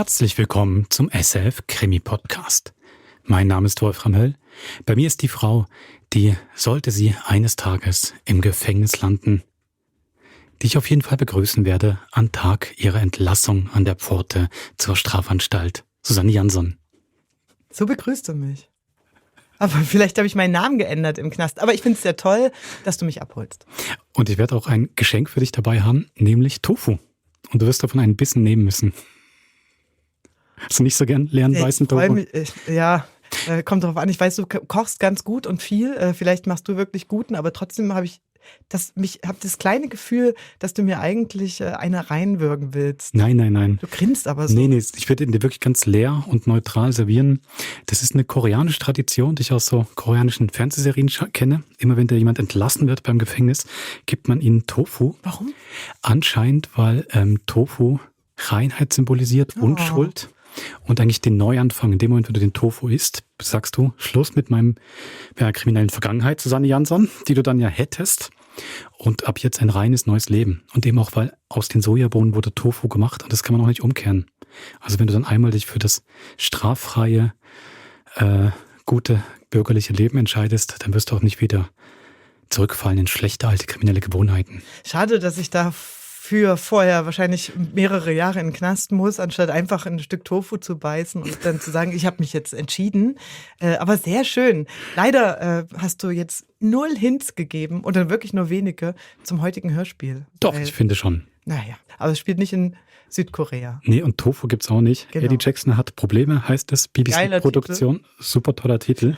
Herzlich willkommen zum SRF Krimi Podcast. Mein Name ist Wolfram Höll. Bei mir ist die Frau, die, sollte sie eines Tages im Gefängnis landen, die ich auf jeden Fall begrüßen werde am Tag ihrer Entlassung an der Pforte zur Strafanstalt. Susanne Jansson. So begrüßt du mich. Aber vielleicht habe ich meinen Namen geändert im Knast. Aber ich finde es sehr toll, dass du mich abholst. Und ich werde auch ein Geschenk für dich dabei haben, nämlich Tofu. Und du wirst davon einen Bissen nehmen müssen. Hast du nicht so gern leeren weißen Tofu? Kommt drauf an. Ich weiß, du kochst ganz gut und viel. Vielleicht machst du wirklich guten, aber trotzdem habe ich das kleine Gefühl, dass du mir eigentlich eine reinwürgen willst. Nein. Du grinst aber so. Nee, ich werde ihn dir wirklich ganz leer und neutral servieren. Das ist eine koreanische Tradition, die ich aus so koreanischen Fernsehserien kenne. Immer wenn da jemand entlassen wird beim Gefängnis, gibt man ihnen Tofu. Warum? Anscheinend, weil Tofu Reinheit symbolisiert, Unschuld. Und eigentlich den Neuanfang, in dem Moment, wenn du den Tofu isst, sagst du, Schluss mit meinem kriminellen Vergangenheit, Susanne Jansson, die du dann ja hättest. Und ab jetzt ein reines neues Leben. Und eben auch, weil aus den Sojabohnen wurde Tofu gemacht und das kann man auch nicht umkehren. Also wenn du dann einmal dich für das straffreie, gute bürgerliche Leben entscheidest, dann wirst du auch nicht wieder zurückfallen in schlechte alte kriminelle Gewohnheiten. Schade, dass ich dafür vorher wahrscheinlich mehrere Jahre in den Knast muss, anstatt einfach ein Stück Tofu zu beißen und dann zu sagen, ich habe mich jetzt entschieden. Aber sehr schön. Leider hast du jetzt 0 Hints gegeben oder wirklich nur wenige zum heutigen Hörspiel. Doch, ich finde schon. Naja, aber es spielt nicht in Südkorea. Nee, und Tofu gibt's auch nicht. Genau. Eddie Jackson hat Probleme, heißt es. BBC-Produktion. Super toller Titel.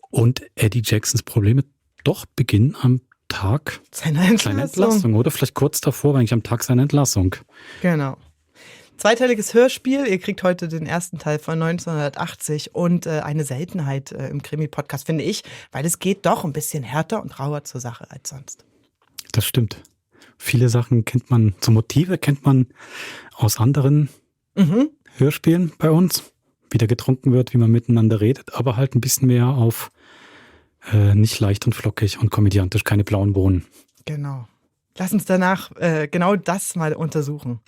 Und Eddie Jacksons Probleme doch beginnen am Tag seiner Entlassung. Oder vielleicht kurz davor, eigentlich am Tag seiner Entlassung. Genau. Zweiteiliges Hörspiel. Ihr kriegt heute den ersten Teil von 1980 und eine Seltenheit im Krimi-Podcast, finde ich, weil es geht doch ein bisschen härter und rauer zur Sache als sonst. Das stimmt. Viele Sachen kennt man, so Motive kennt man aus anderen Hörspielen bei uns. Wie da getrunken wird, wie man miteinander redet, aber halt ein bisschen mehr auf nicht leicht und flockig und komödiantisch, keine blauen Bohnen. Genau. Lass uns danach genau das mal untersuchen.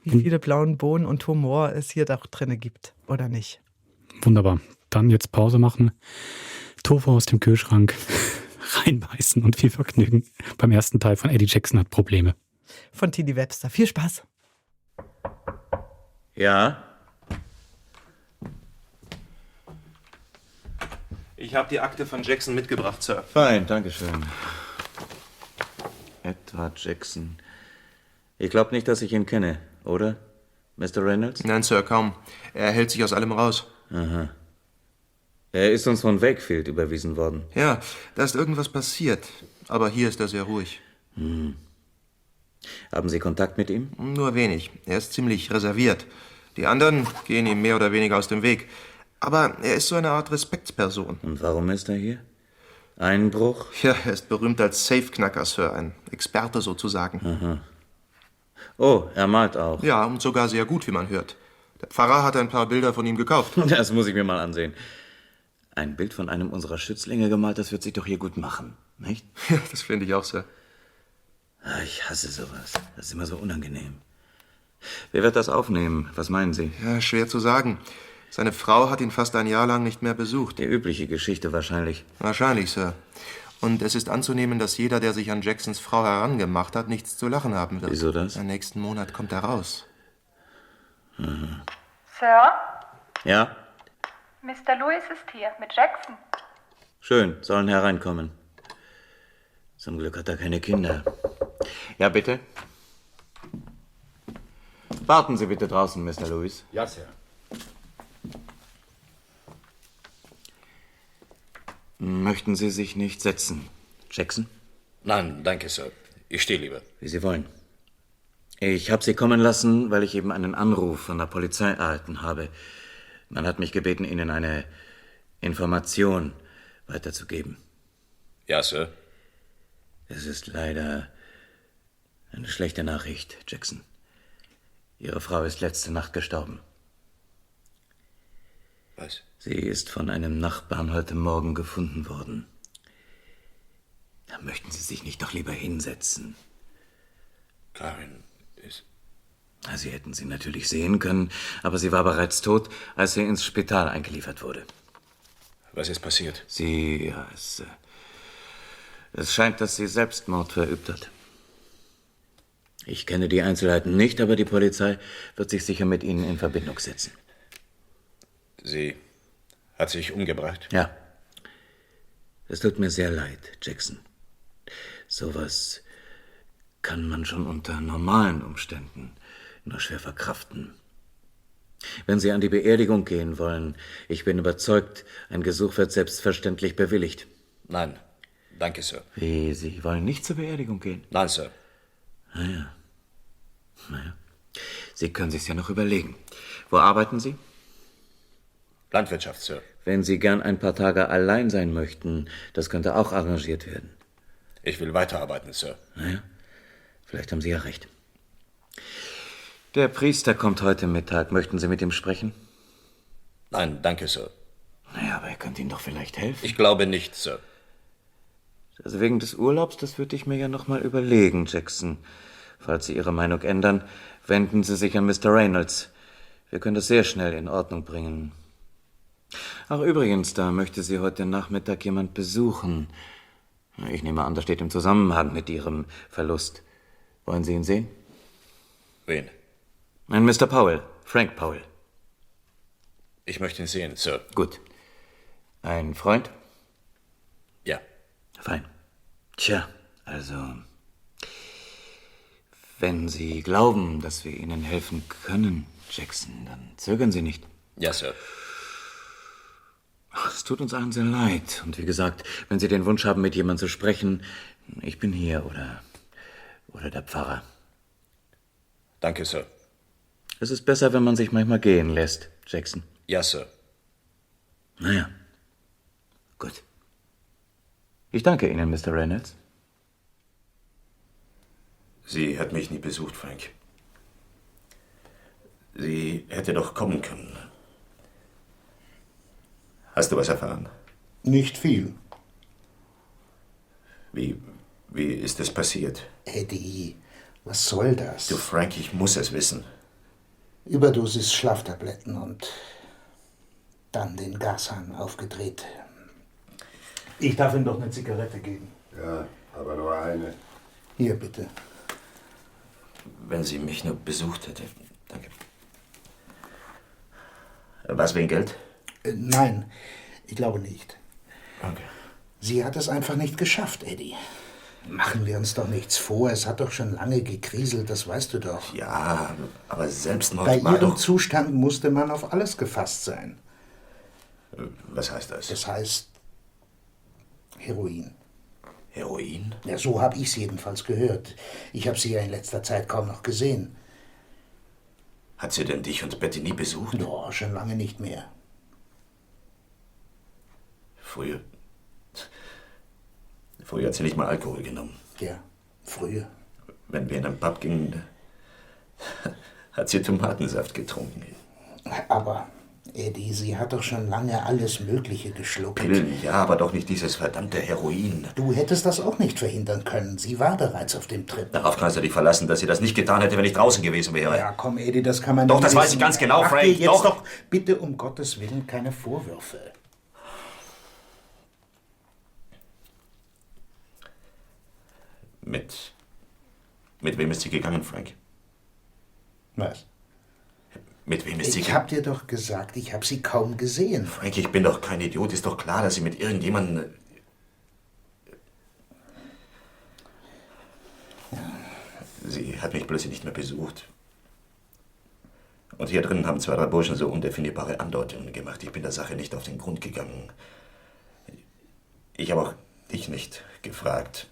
Wie viele blauen Bohnen und Humor es hier doch drin gibt, oder nicht? Wunderbar. Dann jetzt Pause machen, Tofu aus dem Kühlschrank reinbeißen und viel Vergnügen. Beim ersten Teil von Eddie Jackson hat Probleme. Von Tilly Webster. Viel Spaß. Ja? Ich habe die Akte von Jackson mitgebracht, Sir. Fein, danke schön. Edward Jackson. Ich glaube nicht, dass ich ihn kenne, oder? Mr. Reynolds? Nein, Sir, kaum. Er hält sich aus allem raus. Aha. Er ist uns von Wakefield überwiesen worden. Ja, da ist irgendwas passiert. Aber hier ist er sehr ruhig. Haben Sie Kontakt mit ihm? Nur wenig. Er ist ziemlich reserviert. Die anderen gehen ihm mehr oder weniger aus dem Weg. Aber er ist so eine Art Respektsperson. Und warum ist er hier? Einbruch? Ja, er ist berühmt als Safeknacker, Sir. Ein Experte sozusagen. Aha. Oh, er malt auch. Ja, und sogar sehr gut, wie man hört. Der Pfarrer hat ein paar Bilder von ihm gekauft. Das muss ich mir mal ansehen. Ein Bild von einem unserer Schützlinge gemalt, das wird sich doch hier gut machen, nicht? Ja, das finde ich auch, Sir. Ich hasse sowas. Das ist immer so unangenehm. Wer wird das aufnehmen? Was meinen Sie? Ja, schwer zu sagen. Seine Frau hat ihn fast ein Jahr lang nicht mehr besucht. Die übliche Geschichte wahrscheinlich. Wahrscheinlich, Sir. Und es ist anzunehmen, dass jeder, der sich an Jacksons Frau herangemacht hat, nichts zu lachen haben wird. Wieso das? Im nächsten Monat kommt er raus. Sir, Ja? Mr. Lewis ist hier mit Jackson. Schön, sollen hereinkommen. Zum Glück hat er keine Kinder. Ja, bitte? Warten Sie bitte draußen, Mr. Lewis. Ja, Sir. Möchten Sie sich nicht setzen, Jackson? Nein, danke, Sir. Ich stehe lieber. Wie Sie wollen. Ich habe Sie kommen lassen, weil ich eben einen Anruf von der Polizei erhalten habe. Man hat mich gebeten, Ihnen eine Information weiterzugeben. Ja, Sir. Es ist leider eine schlechte Nachricht, Jackson. Ihre Frau ist letzte Nacht gestorben. Was? Sie ist von einem Nachbarn heute Morgen gefunden worden. Da möchten Sie sich nicht doch lieber hinsetzen. Karin ist... Sie hätten sie natürlich sehen können, aber sie war bereits tot, als sie ins Spital eingeliefert wurde. Was ist passiert? Es scheint, dass sie Selbstmord verübt hat. Ich kenne die Einzelheiten nicht, aber die Polizei wird sich sicher mit Ihnen in Verbindung setzen. Sie hat sich umgebracht? Ja. Es tut mir sehr leid, Jackson. Sowas kann man schon unter normalen Umständen nur schwer verkraften. Wenn Sie an die Beerdigung gehen wollen, ich bin überzeugt, ein Gesuch wird selbstverständlich bewilligt. Nein, danke, Sir. Wie, Sie wollen nicht zur Beerdigung gehen? Nein, Sir. Naja. Sie können sich's ja noch überlegen. Wo arbeiten Sie? Landwirtschaft, Sir. Wenn Sie gern ein paar Tage allein sein möchten, das könnte auch arrangiert werden. Ich will weiterarbeiten, Sir. Naja, vielleicht haben Sie ja recht. Der Priester kommt heute Mittag. Möchten Sie mit ihm sprechen? Nein, danke, Sir. Naja, aber er könnte Ihnen doch vielleicht helfen. Ich glaube nicht, Sir. Also wegen des Urlaubs, das würde ich mir ja noch mal überlegen, Jackson. Falls Sie Ihre Meinung ändern, wenden Sie sich an Mr. Reynolds. Wir können das sehr schnell in Ordnung bringen. Ach, übrigens, da möchte Sie heute Nachmittag jemand besuchen. Ich nehme an, das steht im Zusammenhang mit Ihrem Verlust. Wollen Sie ihn sehen? Wen? Ein Mr. Powell, Frank Powell. Ich möchte ihn sehen, Sir. Gut. Ein Freund? Ja. Fein. Tja, also, wenn Sie glauben, dass wir Ihnen helfen können, Jackson, dann zögern Sie nicht. Ja, Sir. Ach, es tut uns allen sehr leid. Und wie gesagt, wenn Sie den Wunsch haben, mit jemandem zu sprechen, ich bin hier oder der Pfarrer. Danke, Sir. Es ist besser, wenn man sich manchmal gehen lässt, Jackson. Ja, Sir. Naja, gut. Ich danke Ihnen, Mr. Reynolds. Sie hat mich nie besucht, Frank. Sie hätte doch kommen können. Hast du was erfahren? Nicht viel. Wie ist es passiert? Eddie, was soll das? Du, Frank, ich muss es wissen. Überdosis Schlaftabletten und dann den Gashahn aufgedreht. Ich darf ihm doch eine Zigarette geben. Ja, aber nur eine. Hier, bitte. Wenn sie mich nur besucht hätte. Danke. Was, wegen Geld? Nein, ich glaube nicht. Okay. Sie hat es einfach nicht geschafft, Eddie. Machen wir uns doch nichts vor, es hat doch schon lange gekriselt, das weißt du doch. Ja, aber Selbstmord Bei war ihrem doch... Zustand musste man auf alles gefasst sein. Was heißt das? Das heißt Heroin. Heroin? Ja, so habe ich es jedenfalls gehört. Ich habe sie ja in letzter Zeit kaum noch gesehen. Hat sie denn dich und Betty nie besucht? Ja, schon lange nicht mehr. Früher hat sie nicht mal Alkohol genommen. Ja, früher. Wenn wir in einen Pub gingen, hat sie Tomatensaft getrunken. Aber, Eddie, sie hat doch schon lange alles Mögliche geschluckt. Pillen, ja, aber doch nicht dieses verdammte Heroin. Du hättest das auch nicht verhindern können. Sie war bereits auf dem Trip. Darauf kannst du dich verlassen, dass sie das nicht getan hätte, wenn ich draußen gewesen wäre. Ja, komm, Eddie, das kann man Doch, nicht das weiß wissen. ich ganz genau, Mach Frank, dir jetzt doch. doch bitte um Gottes Willen keine Vorwürfe. Mit wem ist sie gegangen, Frank? Was? Mit wem ist sie Ich hab dir doch gesagt, ich hab sie kaum gesehen. Frank, ich bin doch kein Idiot. Ist doch klar, dass sie mit irgendjemandem... Sie hat mich plötzlich nicht mehr besucht. Und hier drinnen haben 2, 3 Burschen so undefinierbare Andeutungen gemacht. Ich bin der Sache nicht auf den Grund gegangen. Ich habe auch dich nicht gefragt.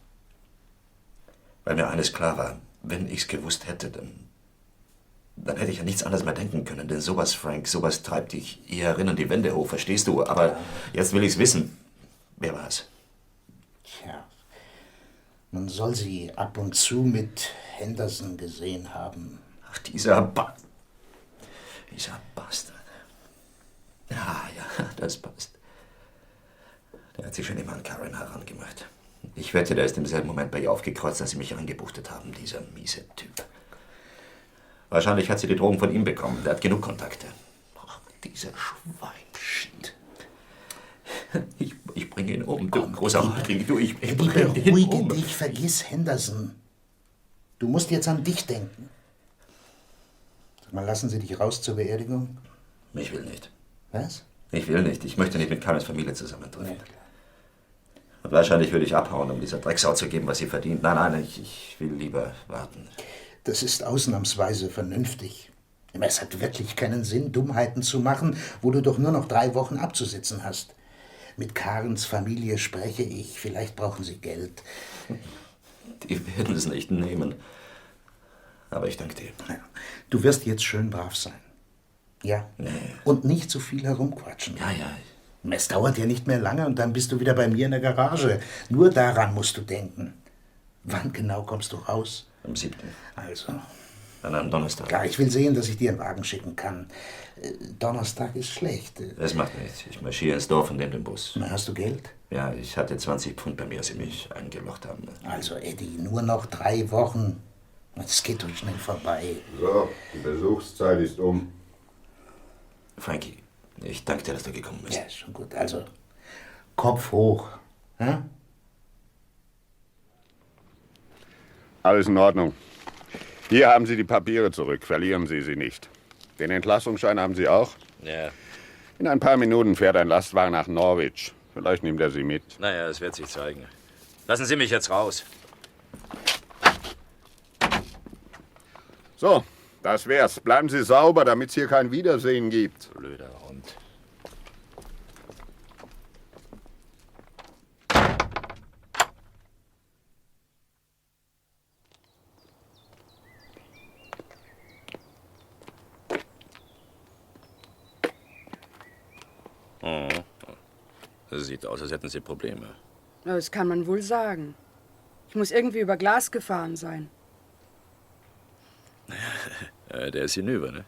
Weil mir eines klar war, wenn ich's gewusst hätte, dann hätte ich an nichts anderes mehr denken können. Denn sowas, Frank, sowas treibt dich hier herinnen die Wände hoch, verstehst du? Aber jetzt will ich's wissen. Wer war's? Tja, man soll sie ab und zu mit Henderson gesehen haben. Ach, dieser Bastard. Ja, das passt. Der hat sich schon immer an Karen herangemacht. Ich wette, der ist im selben Moment bei ihr aufgekreuzt, als sie mich reingebuchtet haben, dieser miese Typ. Wahrscheinlich hat sie die Drogen von ihm bekommen. Der hat genug Kontakte. Ach, dieser Schweinshit. Ich bringe ihn um, du großer Hundring. Du, ich bringe ihn Beruhige um. dich, vergiss Henderson. Du musst jetzt an dich denken. Sag mal, lassen Sie dich raus zur Beerdigung? Ich will nicht. Was? Ich will nicht. Ich möchte nicht mit Karens Familie zusammentreffen. Und wahrscheinlich würde ich abhauen, um dieser Drecksau zu geben, was sie verdient. Nein, ich will lieber warten. Das ist ausnahmsweise vernünftig. Es hat wirklich keinen Sinn, Dummheiten zu machen, wo du doch nur noch 3 Wochen abzusitzen hast. Mit Karens Familie spreche ich. Vielleicht brauchen sie Geld. Die werden es nicht nehmen. Aber ich danke dir. Ja, du wirst jetzt schön brav sein. Ja. Nee. Und nicht zu viel herumquatschen. Ja. Es dauert ja nicht mehr lange und dann bist du wieder bei mir in der Garage. Nur daran musst du denken. Wann genau kommst du raus? Am 7. Also. An einem Donnerstag. Ja, ich will sehen, dass ich dir einen Wagen schicken kann. Donnerstag ist schlecht. Das macht nichts. Ich marschiere ins Dorf und nehme den Bus. Na, hast du Geld? Ja, ich hatte 20 Pfund bei mir, als sie mich eingelocht haben. Also, Eddie, nur noch 3 Wochen. Das geht doch schnell vorbei. So, die Besuchszeit ist um. Frankie, ich danke dir, dass du gekommen bist. Ja, ist schon gut. Also, Kopf hoch. Hm? Alles in Ordnung. Hier haben Sie die Papiere zurück. Verlieren Sie sie nicht. Den Entlassungsschein haben Sie auch? Ja. In ein paar Minuten fährt ein Lastwagen nach Norwich. Vielleicht nimmt er Sie mit. Naja, es wird sich zeigen. Lassen Sie mich jetzt raus. So, das wär's. Bleiben Sie sauber, damit es hier kein Wiedersehen gibt. Blöder Hund. Oh. Das sieht aus, als hätten Sie Probleme. Das kann man wohl sagen. Ich muss irgendwie über Glas gefahren sein. Der ist hinüber, ne?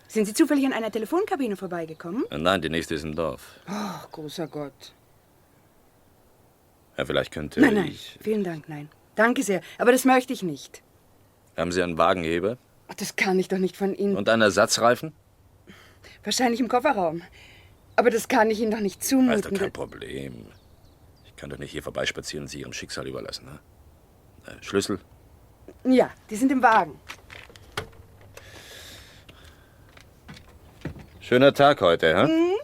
Sind Sie zufällig an einer Telefonkabine vorbeigekommen? Nein, die nächste ist im Dorf. Oh, großer Gott. Ja, vielleicht könnte Nein, ich... vielen Dank, nein. Danke sehr, aber das möchte ich nicht. Haben Sie einen Wagenheber? Ach, das kann ich doch nicht von Ihnen. Und einen Ersatzreifen? Wahrscheinlich im Kofferraum. Aber das kann ich Ihnen doch nicht zumuten. Das ist doch kein Problem. Ich kann doch nicht hier vorbeispazieren und Sie Ihrem Schicksal überlassen. Ne? Schlüssel? Ja, die sind im Wagen. Schöner Tag heute, hä? Mhm.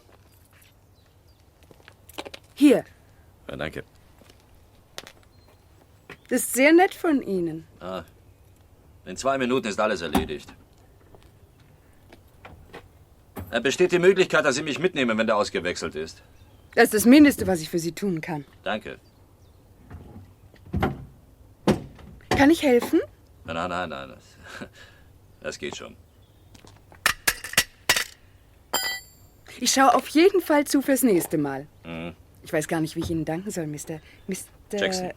Hier, Ja, danke. das ist sehr nett von Ihnen. Ah, in 2 Minuten ist alles erledigt. Besteht die Möglichkeit, dass Sie mich mitnehmen, wenn der ausgewechselt ist? Das ist das Mindeste, was ich für Sie tun kann. Danke. Kann ich helfen? Nein. Das geht schon. Ich schaue auf jeden Fall zu fürs nächste Mal. Mhm. Ich weiß gar nicht, wie ich Ihnen danken soll, Mr. Jackson.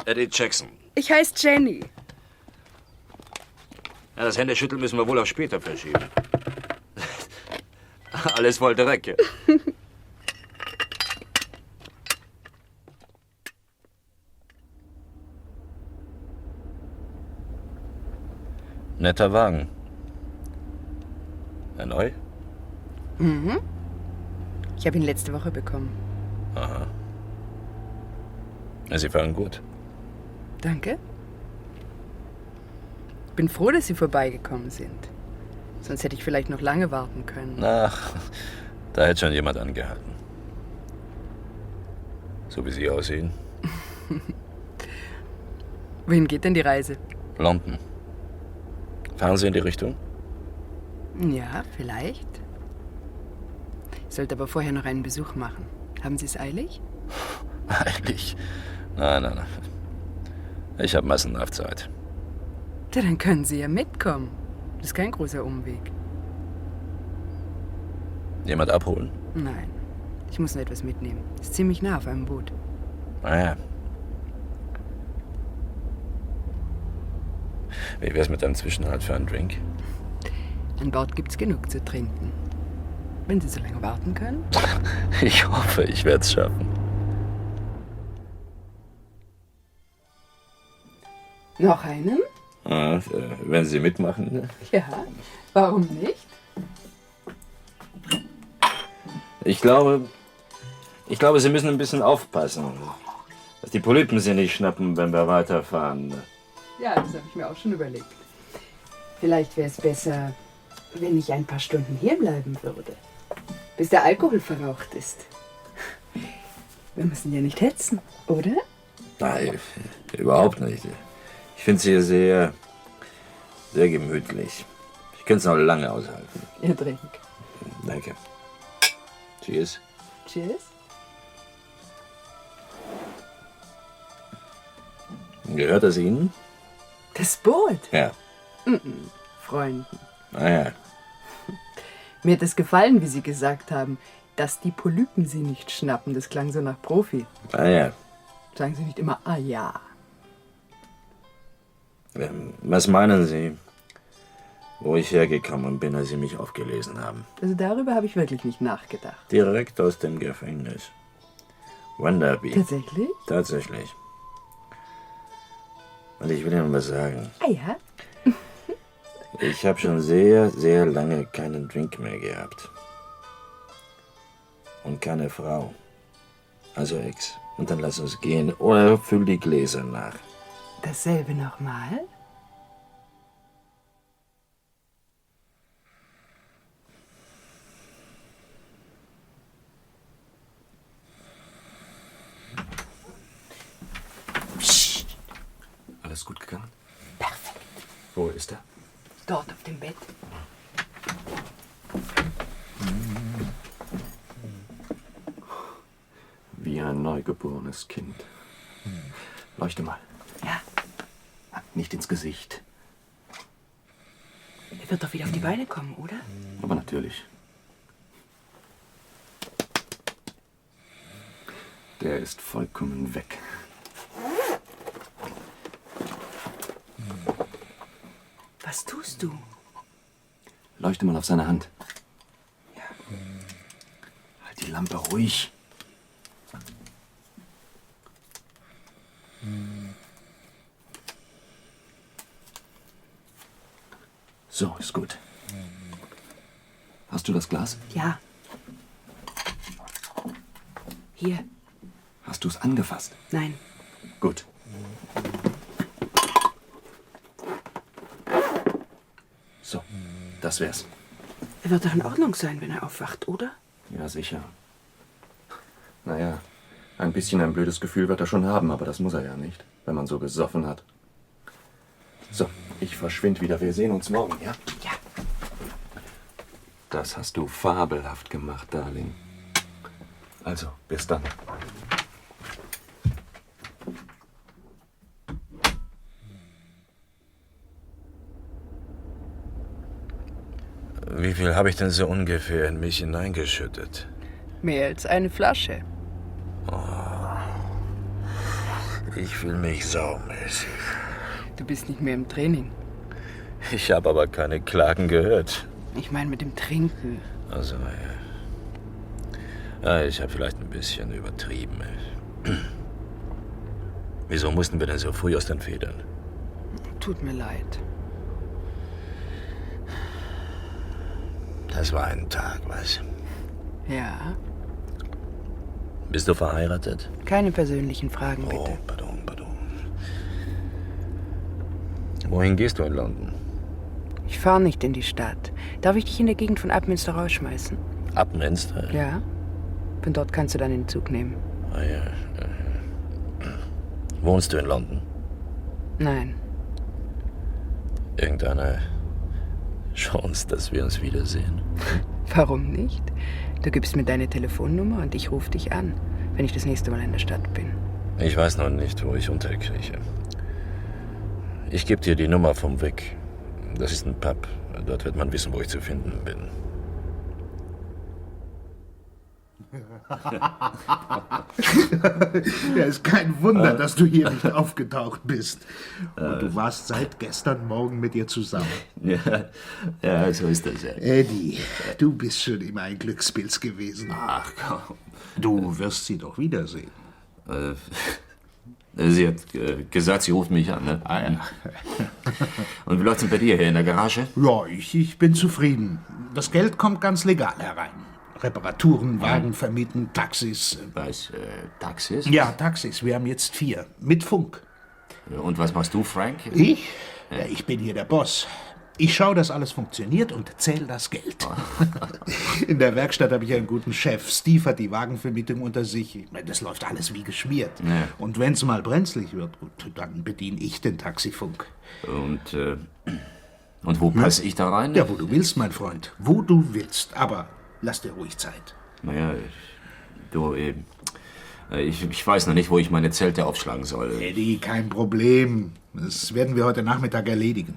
Eddie Jackson. Ich heiße Jenny. Ja, das Händeschütteln müssen wir wohl auf später verschieben. Alles voll Dreck. Ja. Netter Wagen. Neu? Mhm. Ich habe ihn letzte Woche bekommen. Aha. Sie fahren gut. Danke. Bin froh, dass Sie vorbeigekommen sind. Sonst hätte ich vielleicht noch lange warten können. Ach, da hätte schon jemand angehalten. So wie Sie aussehen. Wohin geht denn die Reise? London. Fahren Sie in die Richtung? Ja, vielleicht. Ich sollte aber vorher noch einen Besuch machen. Haben Sie es eilig? Eilig? Nein. Ich habe massenhaft Zeit. Ja, dann können Sie ja mitkommen. Das ist kein großer Umweg. Jemand abholen? Nein, ich muss nur etwas mitnehmen. Ist ziemlich nah auf einem Boot. Naja. Wie wär's mit einem Zwischenhalt für einen Drink? An Bord gibt's genug zu trinken. Wenn Sie so lange warten können. Ich hoffe, ich werde es schaffen. Noch einen? Wenn Sie mitmachen. Ja, warum nicht? Ich glaube, Sie müssen ein bisschen aufpassen, dass die Polypen Sie nicht schnappen, wenn wir weiterfahren. Ja, das habe ich mir auch schon überlegt. Vielleicht wäre es besser, wenn ich ein paar Stunden hierbleiben würde, bis der Alkohol verraucht ist. Wir müssen ja nicht hetzen, oder? Nein, überhaupt nicht. Ich finde es hier sehr, sehr gemütlich. Ich könnte es noch lange aushalten. Ihr Trink. Danke. Cheers. Cheers. Gehört das Ihnen? Das Boot? Ja. Freunden. Naja. Mir hat es gefallen, wie Sie gesagt haben, dass die Polypen Sie nicht schnappen. Das klang so nach Profi. Naja. Sagen Sie nicht immer, ah ja. Was meinen Sie, wo ich hergekommen bin, als Sie mich aufgelesen haben? Also darüber habe ich wirklich nicht nachgedacht. Direkt aus dem Gefängnis. Wonderby. Tatsächlich? Tatsächlich. Und ich will Ihnen was sagen. Ah ja? Ich habe schon sehr, sehr lange keinen Drink mehr gehabt. Und keine Frau. Also Ex. Und dann lass uns gehen oder füll die Gläser nach. Dasselbe nochmal? Alles gut gegangen? Perfekt. Wo ist er? Dort auf dem Bett. Wie ein neugeborenes Kind. Leuchte mal. Ja. Nicht ins Gesicht. Er wird doch wieder auf die Beine kommen, oder? Aber natürlich. Der ist vollkommen weg. Was tust du? Leuchte mal auf seine Hand. Ja. Halt die Lampe ruhig. So, ist gut. Hast du das Glas? Ja. Hier. Hast du es angefasst? Nein. Gut. So, das wär's. Er wird doch in Ordnung sein, wenn er aufwacht, oder? Ja, sicher. Naja, ein bisschen ein blödes Gefühl wird er schon haben, aber das muss er ja nicht, wenn man so gesoffen hat. So, ich verschwind wieder. Wir sehen uns morgen, ja? Ja. Das hast du fabelhaft gemacht, Darling. Also, bis dann. Wie viel habe ich denn so ungefähr in mich hineingeschüttet? Mehr als eine Flasche. Ich fühle mich saumäßig. Du bist nicht mehr im Training. Ich habe aber keine Klagen gehört. Ich meine mit dem Trinken. Also, ja, ich habe vielleicht ein bisschen übertrieben. Wieso mussten wir denn so früh aus den Federn? Tut mir leid. Das war ein Tag, was? Ja. Bist du verheiratet? Keine persönlichen Fragen, bitte. Oh, pardon. Wohin gehst du in London? Ich fahre nicht in die Stadt. Darf ich dich in der Gegend von Upminster rausschmeißen? Upminster? Ja. Von dort kannst du dann den Zug nehmen. Ah, ja. Wohnst du in London? Nein. Irgendeine Chance, dass wir uns wiedersehen? Warum nicht? Du gibst mir deine Telefonnummer und ich rufe dich an, wenn ich das nächste Mal in der Stadt bin. Ich weiß noch nicht, wo ich unterkrieche. Ich gebe dir die Nummer vom Weg. Das ist ein Pub. Dort wird man wissen, wo ich zu finden bin. Ja, ist kein Wunder, dass du hier nicht aufgetaucht bist. Und du warst seit gestern Morgen mit ihr zusammen. Ja, so ist das ja. Eddie, du bist schon immer ein Glückspilz gewesen. Ach komm. Du wirst sie doch wiedersehen. Sie hat gesagt, sie ruft mich an, ne? Ah ja. Und wie läuft's denn bei dir hier in der Garage? Ja, ich bin zufrieden. Das Geld kommt ganz legal herein. Reparaturen, Wagen vermieten, Taxis. Was, Taxis? Ja, Taxis. Wir haben jetzt 4. Mit Funk. Und was machst du, Frank? Ich? Ja, ich bin hier der Boss. Ich schaue, dass alles funktioniert und zähle das Geld. In der Werkstatt habe ich einen guten Chef. Steve hat die Wagenvermietung unter sich. Ich meine, das läuft alles wie geschmiert. Ja. Und wenn es mal brenzlig wird, gut, dann bediene ich den Taxifunk. Und wo passe ich da rein? Ja, wo du willst, mein Freund. Wo du willst. Aber lass dir ruhig Zeit. Naja, ich weiß noch nicht, wo ich meine Zelte aufschlagen soll. Eddie, kein Problem. Das werden wir heute Nachmittag erledigen.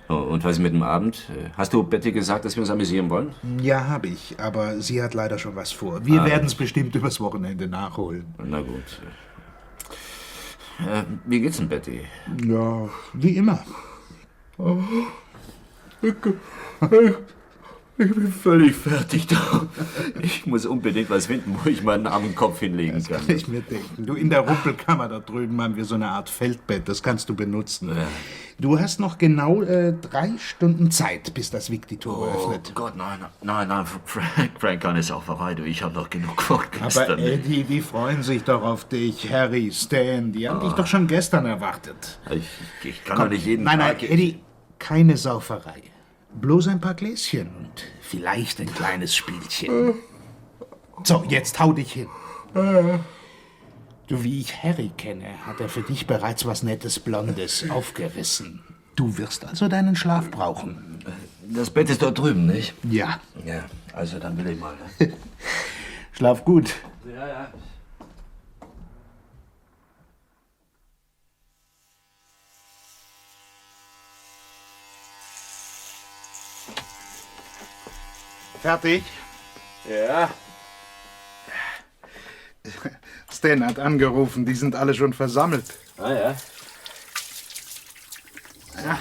Und was ist mit dem Abend? Hast du Betty gesagt, dass wir uns amüsieren wollen? Ja, habe ich. Aber sie hat leider schon was vor. Wir werden es bestimmt übers Wochenende nachholen. Na gut. Wie geht's denn, Betty? Ja, wie immer. Ich bin völlig fertig da. Ich muss unbedingt was finden, wo ich meinen armen Kopf hinlegen kann. Das kann ich mir denken. Du, in der Rumpelkammer da drüben haben wir so eine Art Feldbett. Das kannst du benutzen. Ja. Du hast noch genau 3 Stunden Zeit, bis das Vic die Tore öffnet. Oh Gott, nein, Frank, keine Sauferei, du. Ich habe noch genug vor gestern. Aber Eddie, die freuen sich doch auf dich. Harry, Stan, die haben dich doch schon gestern erwartet. Ich kann doch nicht jeden Tag... Nein, Eddie, keine Sauferei. Bloß ein paar Gläschen und vielleicht ein kleines Spielchen. So, jetzt hau dich hin. Du, wie ich Harry kenne, hat er für dich bereits was Nettes Blondes aufgerissen. Du wirst also deinen Schlaf brauchen. Das Bett ist dort drüben, nicht? Ja. Ja, also dann will ich mal. Ne? Schlaf gut. Ja. Fertig? Ja. Stan hat angerufen, die sind alle schon versammelt. Ah ja. Ja,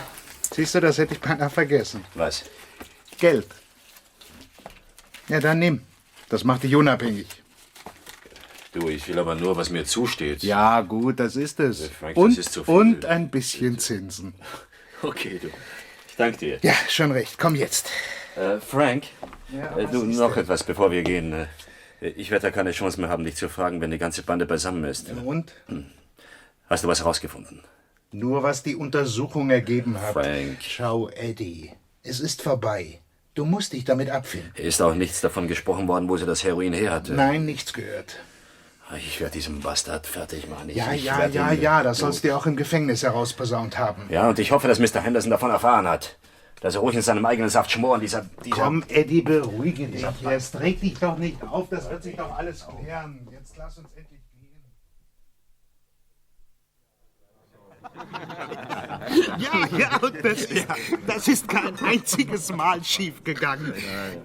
siehst du, das hätte ich beinahe vergessen. Was? Geld. Ja, dann nimm. Das macht dich unabhängig. Du, ich will aber nur, was mir zusteht. Ja, gut, das ist es. Frank, das ist zu viel. Und ein bisschen Zinsen. Okay, du. Ich danke dir. Ja, schon recht. Komm jetzt. Frank, Ja, du, noch etwas, bevor wir gehen. Ich werde da keine Chance mehr haben, dich zu fragen, wenn die ganze Bande beisammen ist. Und? Hast du was herausgefunden? Nur was die Untersuchung ergeben hat. Frank. Schau, Eddie, es ist vorbei. Du musst dich damit abfinden. Ist auch nichts davon gesprochen worden, wo sie das Heroin her hatte? Nein, nichts gehört. Ich werde diesen Bastard fertig machen. Ja, das sollst du auch im Gefängnis herausposaunt haben. Ja, und ich hoffe, dass Mr. Henderson davon erfahren hat. Dass er ruhig in seinem eigenen Saft schmoren, dieser... Komm, Eddie, beruhige dich jetzt. Reg dich doch nicht auf, das wird sich doch alles klären. Jetzt lass uns endlich gehen. Ja, und das ist kein einziges Mal schief gegangen.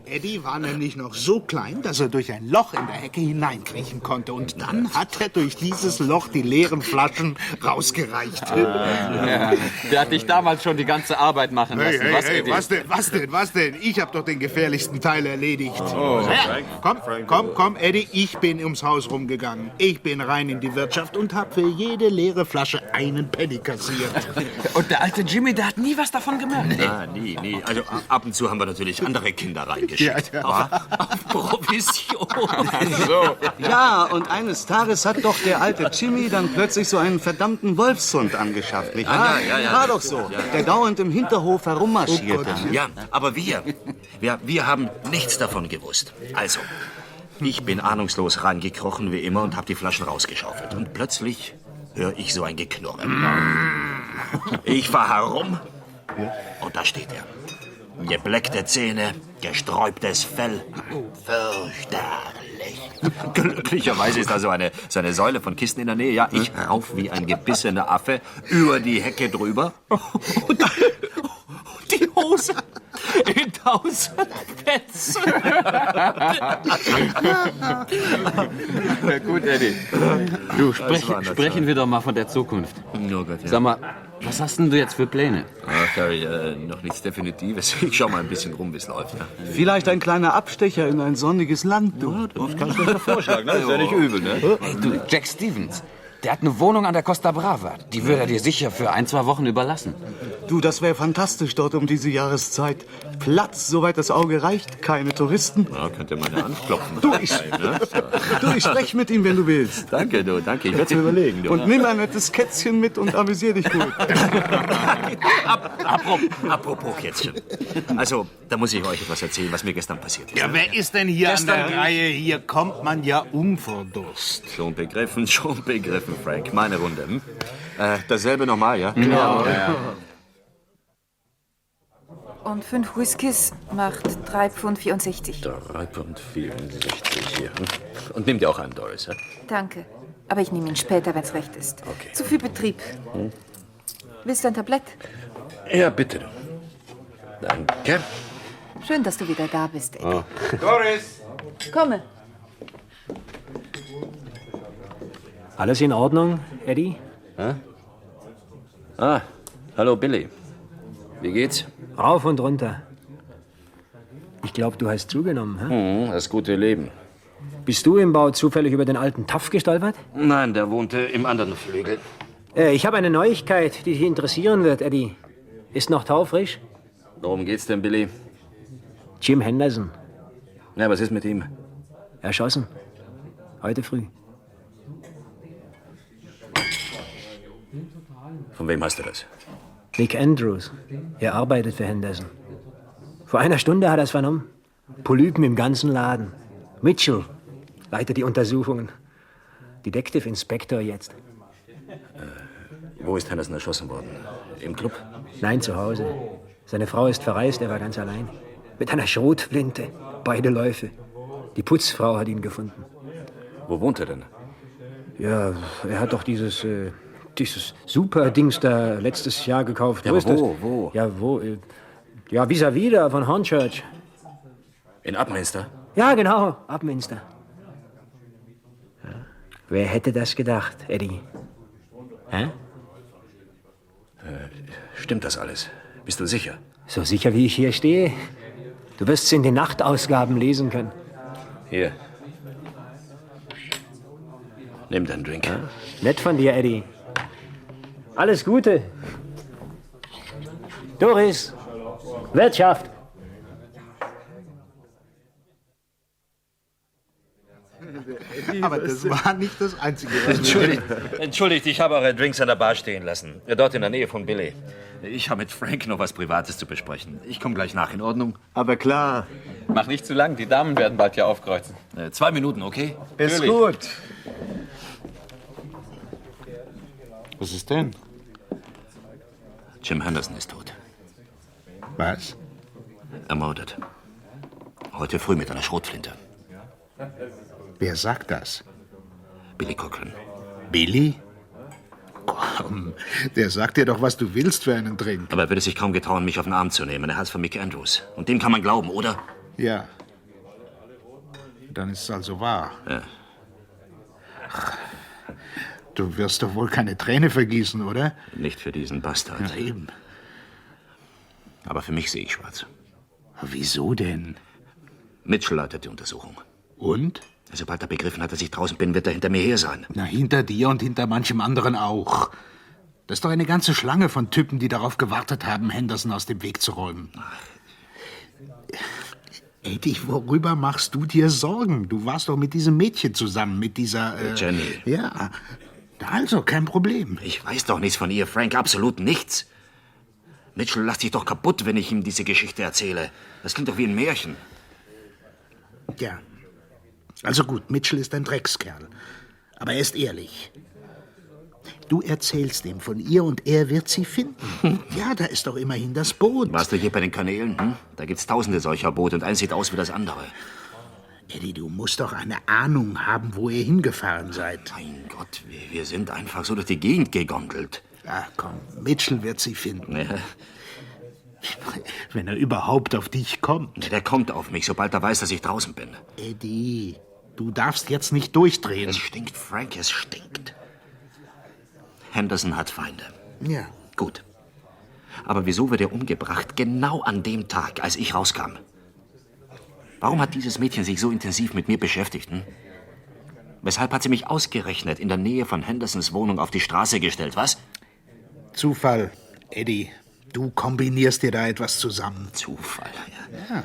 Eddie war nämlich noch so klein, dass er durch ein Loch in der Hecke hineinkriechen konnte. Und dann hat er durch dieses Loch die leeren Flaschen rausgereicht. Der hat dich damals schon die ganze Arbeit machen lassen. Hey, was denn? Ich hab doch den gefährlichsten Teil erledigt. Komm, Eddie, ich bin ums Haus rumgegangen. Ich bin rein in die Wirtschaft und hab für jede leere Flasche einen Penny kassiert. Und der alte Jimmy, der hat nie was davon gemerkt. Ah, nie. Also ab und zu haben wir natürlich andere Kinder reingeschickt. Ja. Auf Provision. Ja, und eines Tages hat doch der alte Jimmy dann plötzlich so einen verdammten Wolfshund angeschafft, nicht wahr? Ja. War doch so, der dauernd im Hinterhof herummarschierte. Ja, aber wir haben nichts davon gewusst. Also, ich bin ahnungslos reingekrochen wie immer und habe die Flaschen rausgeschaufelt. Und plötzlich höre ich so ein Geknurre. Ich fahr herum und da steht er. Gebleckte Zähne, gesträubtes Fell. Fürchterlich. Glücklicherweise ist da so eine Säule von Kisten in der Nähe. Ja, ich rauf wie ein gebissener Affe über die Hecke drüber. Und die Hose in 1000 Fetzen. Na gut, Eddie. Du, sprechen wir doch mal von der Zukunft. Oh Gott, ja. Sag mal, was hast denn du jetzt für Pläne? Ach, Harry, noch nichts Definitives. Ich schau mal ein bisschen rum, wie es läuft. Ja. Vielleicht ein kleiner Abstecher in ein sonniges Land, du. Das kannst du mir vorschlagen, ne? Das ist ja nicht übel, ne? Hey, du, Jack Stevens. Der hat eine Wohnung an der Costa Brava. Die würde er dir sicher für 1-2 Wochen überlassen. Du, das wäre fantastisch dort um diese Jahreszeit. Platz, soweit das Auge reicht, keine Touristen. Ja, könnt ihr mal anklopfen. Du, ich spreche mit ihm, wenn du willst. Danke, du, danke. Ich werde es mir überlegen. Du. Und nimm ein nettes Kätzchen mit und amüsier dich gut. Apropos Kätzchen. Also, da muss ich euch etwas erzählen, was mir gestern passiert ist. Ja, wer ist denn hier an der Reihe? Hier kommt man ja vor Durst. Schon begriffen, Frank. Meine Runde. Hm? Dasselbe nochmal, ja? Genau. Und 5 Whiskys macht 3,64 Pfund. 3,64 hier. Und nimm dir auch einen, Doris, ja? Danke. Aber ich nehme ihn später, wenn es recht ist. Okay. Zu viel Betrieb. Willst du ein Tablett? Ja, bitte. Danke. Schön, dass du wieder da bist, Eddie. Oh. Doris! Komme. Alles in Ordnung, Eddie? Hallo Billy. Wie geht's? Rauf und runter. Ich glaube, du hast zugenommen, hä? Das gute Leben. Bist du im Bau zufällig über den alten Taff gestolpert? Nein, der wohnte im anderen Flügel. Ich habe eine Neuigkeit, die dich interessieren wird, Eddie. Ist noch taufrisch? Worum geht's denn, Billy? Jim Henderson. Ja, was ist mit ihm? Erschossen. Heute früh. Von wem hast du das? Nick Andrews. Er arbeitet für Henderson. Vor einer Stunde hat er es vernommen. Polypen im ganzen Laden. Mitchell leitet die Untersuchungen. Detective Inspector jetzt. Wo ist Henderson erschossen worden? Im Club? Nein, zu Hause. Seine Frau ist verreist, er war ganz allein. Mit einer Schrotflinte. Beide Läufe. Die Putzfrau hat ihn gefunden. Wo wohnt er denn? Ja, er hat doch dieses Super-Dings da letztes Jahr gekauft. Ja, wo ist wo? das? Wo? Ja, wo? Ja, vis-à-vis da von Hornchurch. In Upminster? Ja, genau, Upminster. Ja. Wer hätte das gedacht, Eddie? Hä? Stimmt das alles? Bist du sicher? So sicher, wie ich hier stehe. Du wirst es in den Nachtausgaben lesen können. Hier. Nimm deinen Drink. Ja. Nett von dir, Eddie. Alles Gute. Doris, Wirtschaft. Aber das war nicht das Einzige. Entschuldigt, ich habe eure Drinks an der Bar stehen lassen. Dort in der Nähe von Billy. Ich habe mit Frank noch was Privates zu besprechen. Ich komme gleich nach, in Ordnung? Aber klar. Mach nicht zu lang, die Damen werden bald hier aufkreuzen. 2 Minuten, okay? Ist Natürlich. gut. Was ist denn? Jim Henderson ist tot. Was? Ermordet. Heute früh mit einer Schrotflinte. Wer sagt das? Billy Cochran. Billy? Komm, der sagt dir doch, was du willst für einen Drink. Aber er würde sich kaum getrauen, mich auf den Arm zu nehmen. Er hat's von Mick Andrews. Und dem kann man glauben, oder? Ja. Dann ist es also wahr. Ja. Du wirst doch wohl keine Träne vergießen, oder? Nicht für diesen Bastard. Ja, eben. Aber für mich sehe ich schwarz. Wieso denn? Mitchell leitet die Untersuchung. Und? Sobald er begriffen hat, dass ich draußen bin, wird er hinter mir her sein. Na, hinter dir und hinter manchem anderen auch. Das ist doch eine ganze Schlange von Typen, die darauf gewartet haben, Henderson aus dem Weg zu räumen. Eddie, worüber machst du dir Sorgen? Du warst doch mit diesem Mädchen zusammen, mit dieser... Jenny. Ja, also, kein Problem. Ich weiß doch nichts von ihr, Frank, absolut nichts. Mitchell lacht sich doch kaputt, wenn ich ihm diese Geschichte erzähle. Das klingt doch wie ein Märchen. Ja. Also gut, Mitchell ist ein Dreckskerl. Aber er ist ehrlich. Du erzählst ihm von ihr und er wird sie finden. Ja, da ist doch immerhin das Boot. Warst du hier bei den Kanälen? Hm? Da gibt's tausende solcher Boote und eins sieht aus wie das andere. Eddie, du musst doch eine Ahnung haben, wo ihr hingefahren seid. Mein Gott, wir sind einfach so durch die Gegend gegondelt. Ach komm, Mitchell wird sie finden. Ja. Wenn er überhaupt auf dich kommt. Der kommt auf mich, sobald er weiß, dass ich draußen bin. Eddie, du darfst jetzt nicht durchdrehen. Es stinkt, Frank, es stinkt. Henderson hat Feinde. Ja. Gut. Aber wieso wird er umgebracht, genau an dem Tag, als ich rauskam? Warum hat dieses Mädchen sich so intensiv mit mir beschäftigt? Hm? Weshalb hat sie mich ausgerechnet in der Nähe von Hendersons Wohnung auf die Straße gestellt, was? Zufall, Eddie. Du kombinierst dir da etwas zusammen. Zufall, ja.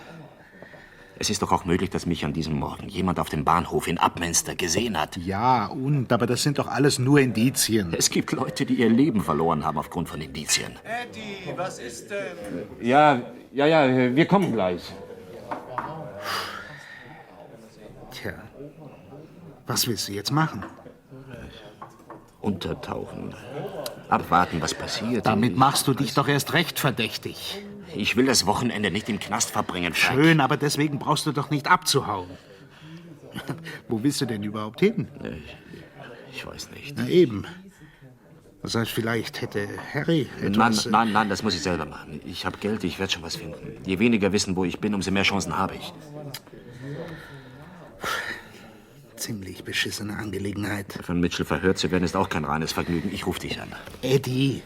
Es ist doch auch möglich, dass mich an diesem Morgen jemand auf dem Bahnhof in Upminster gesehen hat. Ja, aber das sind doch alles nur Indizien. Es gibt Leute, die ihr Leben verloren haben aufgrund von Indizien. Eddie, was ist denn? Ja, wir kommen gleich. Tja, was willst du jetzt machen? Untertauchen. Abwarten, was passiert. Damit machst du dich doch erst recht verdächtig. Ich will das Wochenende nicht im Knast verbringen, Frank. Schön, aber deswegen brauchst du doch nicht abzuhauen. Wo willst du denn überhaupt hin? Ich weiß nicht. Na eben. Das heißt, vielleicht hätte Harry etwas... Nein, das muss ich selber machen. Ich habe Geld, ich werde schon was finden. Je weniger wissen, wo ich bin, umso mehr Chancen habe ich. Ziemlich beschissene Angelegenheit. Von Mitchell verhört zu werden, ist auch kein reines Vergnügen. Ich rufe dich an. Eddie,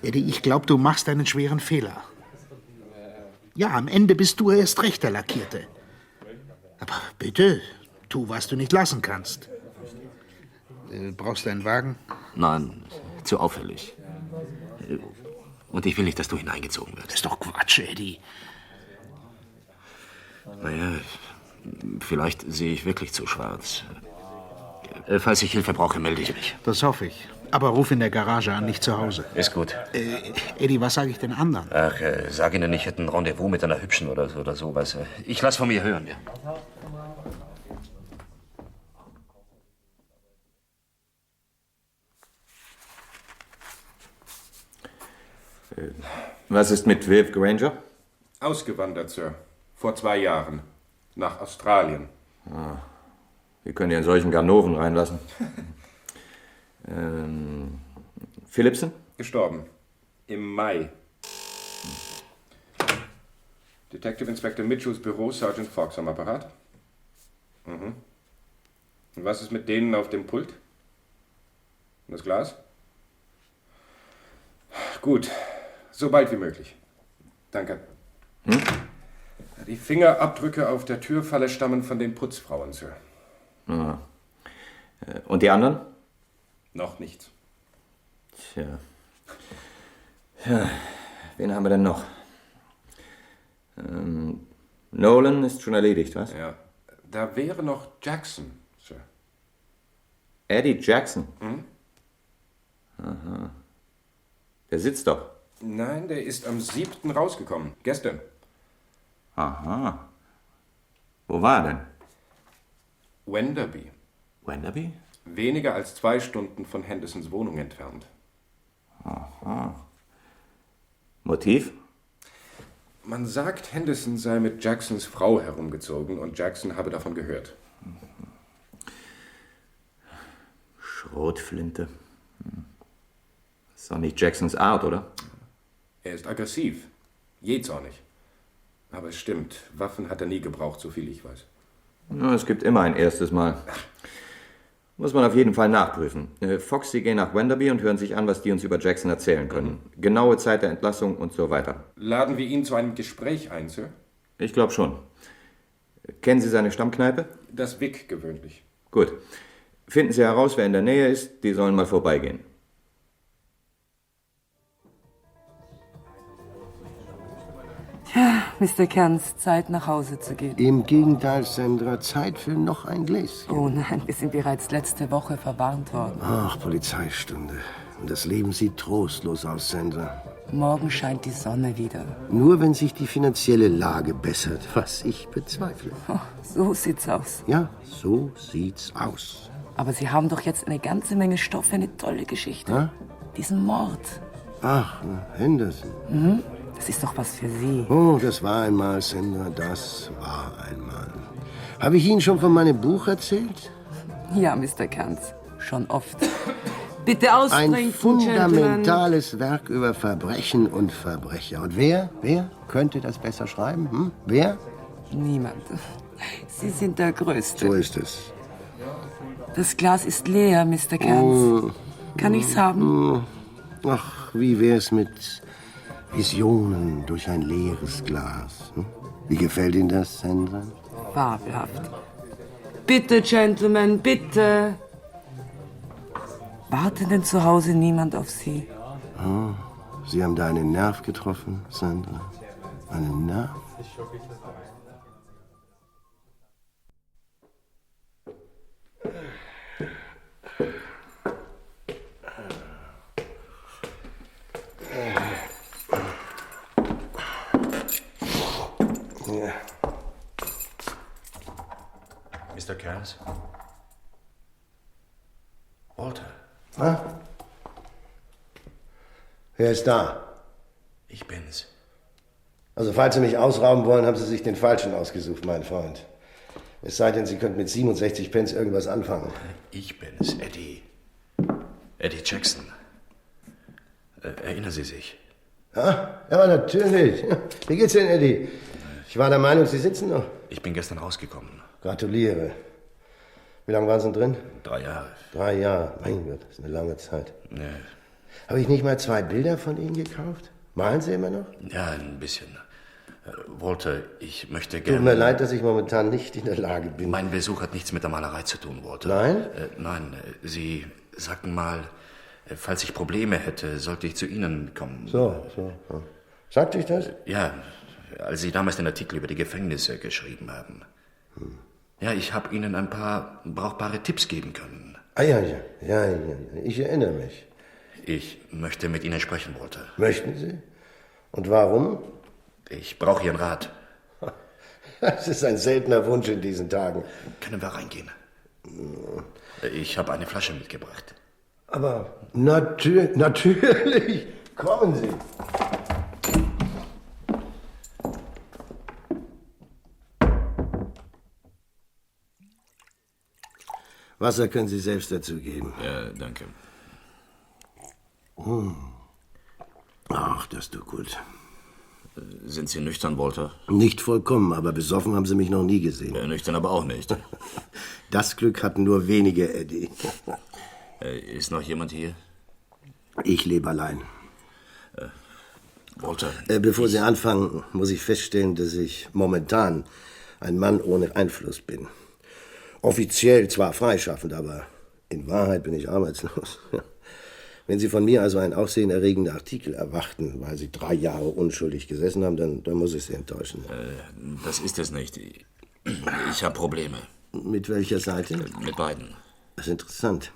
ich glaube, du machst einen schweren Fehler. Ja, am Ende bist du erst recht der Lackierte. Aber bitte, tu, was du nicht lassen kannst. Brauchst du einen Wagen? Nein, zu auffällig. Und ich will nicht, dass du hineingezogen wirst. Das ist doch Quatsch, Eddie. Naja, vielleicht sehe ich wirklich zu schwarz. Falls ich Hilfe brauche, melde ich mich. Das hoffe ich. Aber ruf in der Garage an, nicht zu Hause. Ist gut. Eddie, was sage ich den anderen? Ach, sag ihnen, ich hätte ein Rendezvous mit einer Hübschen oder sowas. Ich lass von mir hören, ja. Was ist mit Viv Granger? Ausgewandert, Sir. Vor 2 Jahren. Nach Australien. Wie könnt ihr in solchen Ganoven reinlassen? Philipson? Gestorben. Im Mai. Detective Inspector Mitchells Büro, Sergeant Fox am Apparat. Mhm. Und was ist mit denen auf dem Pult? Und das Glas? Gut. So bald wie möglich. Danke. Die Fingerabdrücke auf der Türfalle stammen von den Putzfrauen, Sir. Ah. Und die anderen? Noch nichts. Tja. Ja, wen haben wir denn noch? Nolan ist schon erledigt, was? Ja. Da wäre noch Jackson, Sir. Eddie Jackson? Hm? Aha. Der sitzt doch. Nein, der ist am 7. rausgekommen. Gestern. Aha. Wo war er denn? Wenderby. Wenderby? Weniger als 2 Stunden von Hendersons Wohnung entfernt. Aha. Motiv? Man sagt, Henderson sei mit Jacksons Frau herumgezogen und Jackson habe davon gehört. Schrotflinte. Ist doch nicht Jacksons Art, oder? Er ist aggressiv. Jähzornig. Aber es stimmt, Waffen hat er nie gebraucht, so viel ich weiß. Ja, es gibt immer ein erstes Mal. Muss man auf jeden Fall nachprüfen. Fox, Sie gehen nach Wenderby und hören sich an, was die uns über Jackson erzählen können. Genaue Zeit der Entlassung und so weiter. Laden wir ihn zu einem Gespräch ein, Sir? Ich glaube schon. Kennen Sie seine Stammkneipe? Das Vic gewöhnlich. Gut. Finden Sie heraus, wer in der Nähe ist, die sollen mal vorbeigehen. Tja, Mr. Cairns, Zeit nach Hause zu gehen. Im Gegenteil, Sandra, Zeit für noch ein Gläschen. Oh nein, wir sind bereits letzte Woche verwarnt worden. Ach, Polizeistunde. Und das Leben sieht trostlos aus, Sandra. Morgen scheint die Sonne wieder. Nur wenn sich die finanzielle Lage bessert, was ich bezweifle. Oh, so sieht's aus. Ja, so sieht's aus. Aber Sie haben doch jetzt eine ganze Menge Stoff für eine tolle Geschichte. Ha? Diesen Mord. Ach, Henderson. Mhm. Das ist doch was für Sie. Oh, das war einmal, Sandra, das war einmal. Habe ich Ihnen schon von meinem Buch erzählt? Ja, Mr. Cairns, schon oft. Bitte austrinken, Ein fundamentales Werk über Verbrechen und Verbrecher. Und wer könnte das besser schreiben? Hm? Wer? Niemand. Sie sind der Größte. So ist es. Das Glas ist leer, Mr. Cairns. Kann ich's haben? Ach, wie wär's mit Visionen durch ein leeres Glas? Hm? Wie gefällt Ihnen das, Sandra? Fabelhaft. Bitte, Gentlemen, bitte. Wartet denn zu Hause niemand auf Sie? Oh, Sie haben da einen Nerv getroffen, Sandra. Einen Nerv? Ja. Mr. Cairns? Walter? Ah? Wer ist da? Ich bin's. Also, falls Sie mich ausrauben wollen, haben Sie sich den Falschen ausgesucht, mein Freund. Es sei denn, Sie könnten mit 67 Pence irgendwas anfangen. Ich bin's, Eddie. Eddie Jackson. Erinnern Sie sich? Ja, natürlich. Wie geht's denn, Eddie? Ich war der Meinung, Sie sitzen noch. Ich bin gestern rausgekommen. Gratuliere. Wie lange waren Sie drin? 3 Jahre. 3 Jahre. Mein Gott, das ist eine lange Zeit. Nee. Habe ich nicht mal 2 Bilder von Ihnen gekauft? Malen Sie immer noch? Ja, ein bisschen. Walter, ich möchte gerne... Tut mir leid, dass ich momentan nicht in der Lage bin. Mein Besuch hat nichts mit der Malerei zu tun, Walter. Nein? Nein, Sie sagten mal, falls ich Probleme hätte, sollte ich zu Ihnen kommen. So. Sagte ich das? Ja, als Sie damals den Artikel über die Gefängnisse geschrieben haben. Ja, ich habe Ihnen ein paar brauchbare Tipps geben können. Ah, ja. Ich erinnere mich. Ich möchte mit Ihnen sprechen, Walter. Möchten Sie? Und warum? Ich brauche Ihren Rat. Das ist ein seltener Wunsch in diesen Tagen. Können wir reingehen? Ich habe eine Flasche mitgebracht. Aber natürlich. Kommen Sie. Wasser können Sie selbst dazu geben. Ja, danke. Ach, das tut gut. Sind Sie nüchtern, Walter? Nicht vollkommen, aber besoffen haben Sie mich noch nie gesehen. Ja, nüchtern aber auch nicht. Das Glück hatten nur wenige, Eddie. Ist noch jemand hier? Ich lebe allein. Walter. Bevor Sie anfangen, muss ich feststellen, dass ich momentan ein Mann ohne Einfluss bin. Offiziell zwar freischaffend, aber in Wahrheit bin ich arbeitslos. Wenn Sie von mir also einen aufsehenerregenden Artikel erwarten, weil Sie 3 Jahre unschuldig gesessen haben, dann muss ich Sie enttäuschen. Das ist es nicht. Ich habe Probleme. Mit welcher Seite? Mit beiden. Das ist interessant.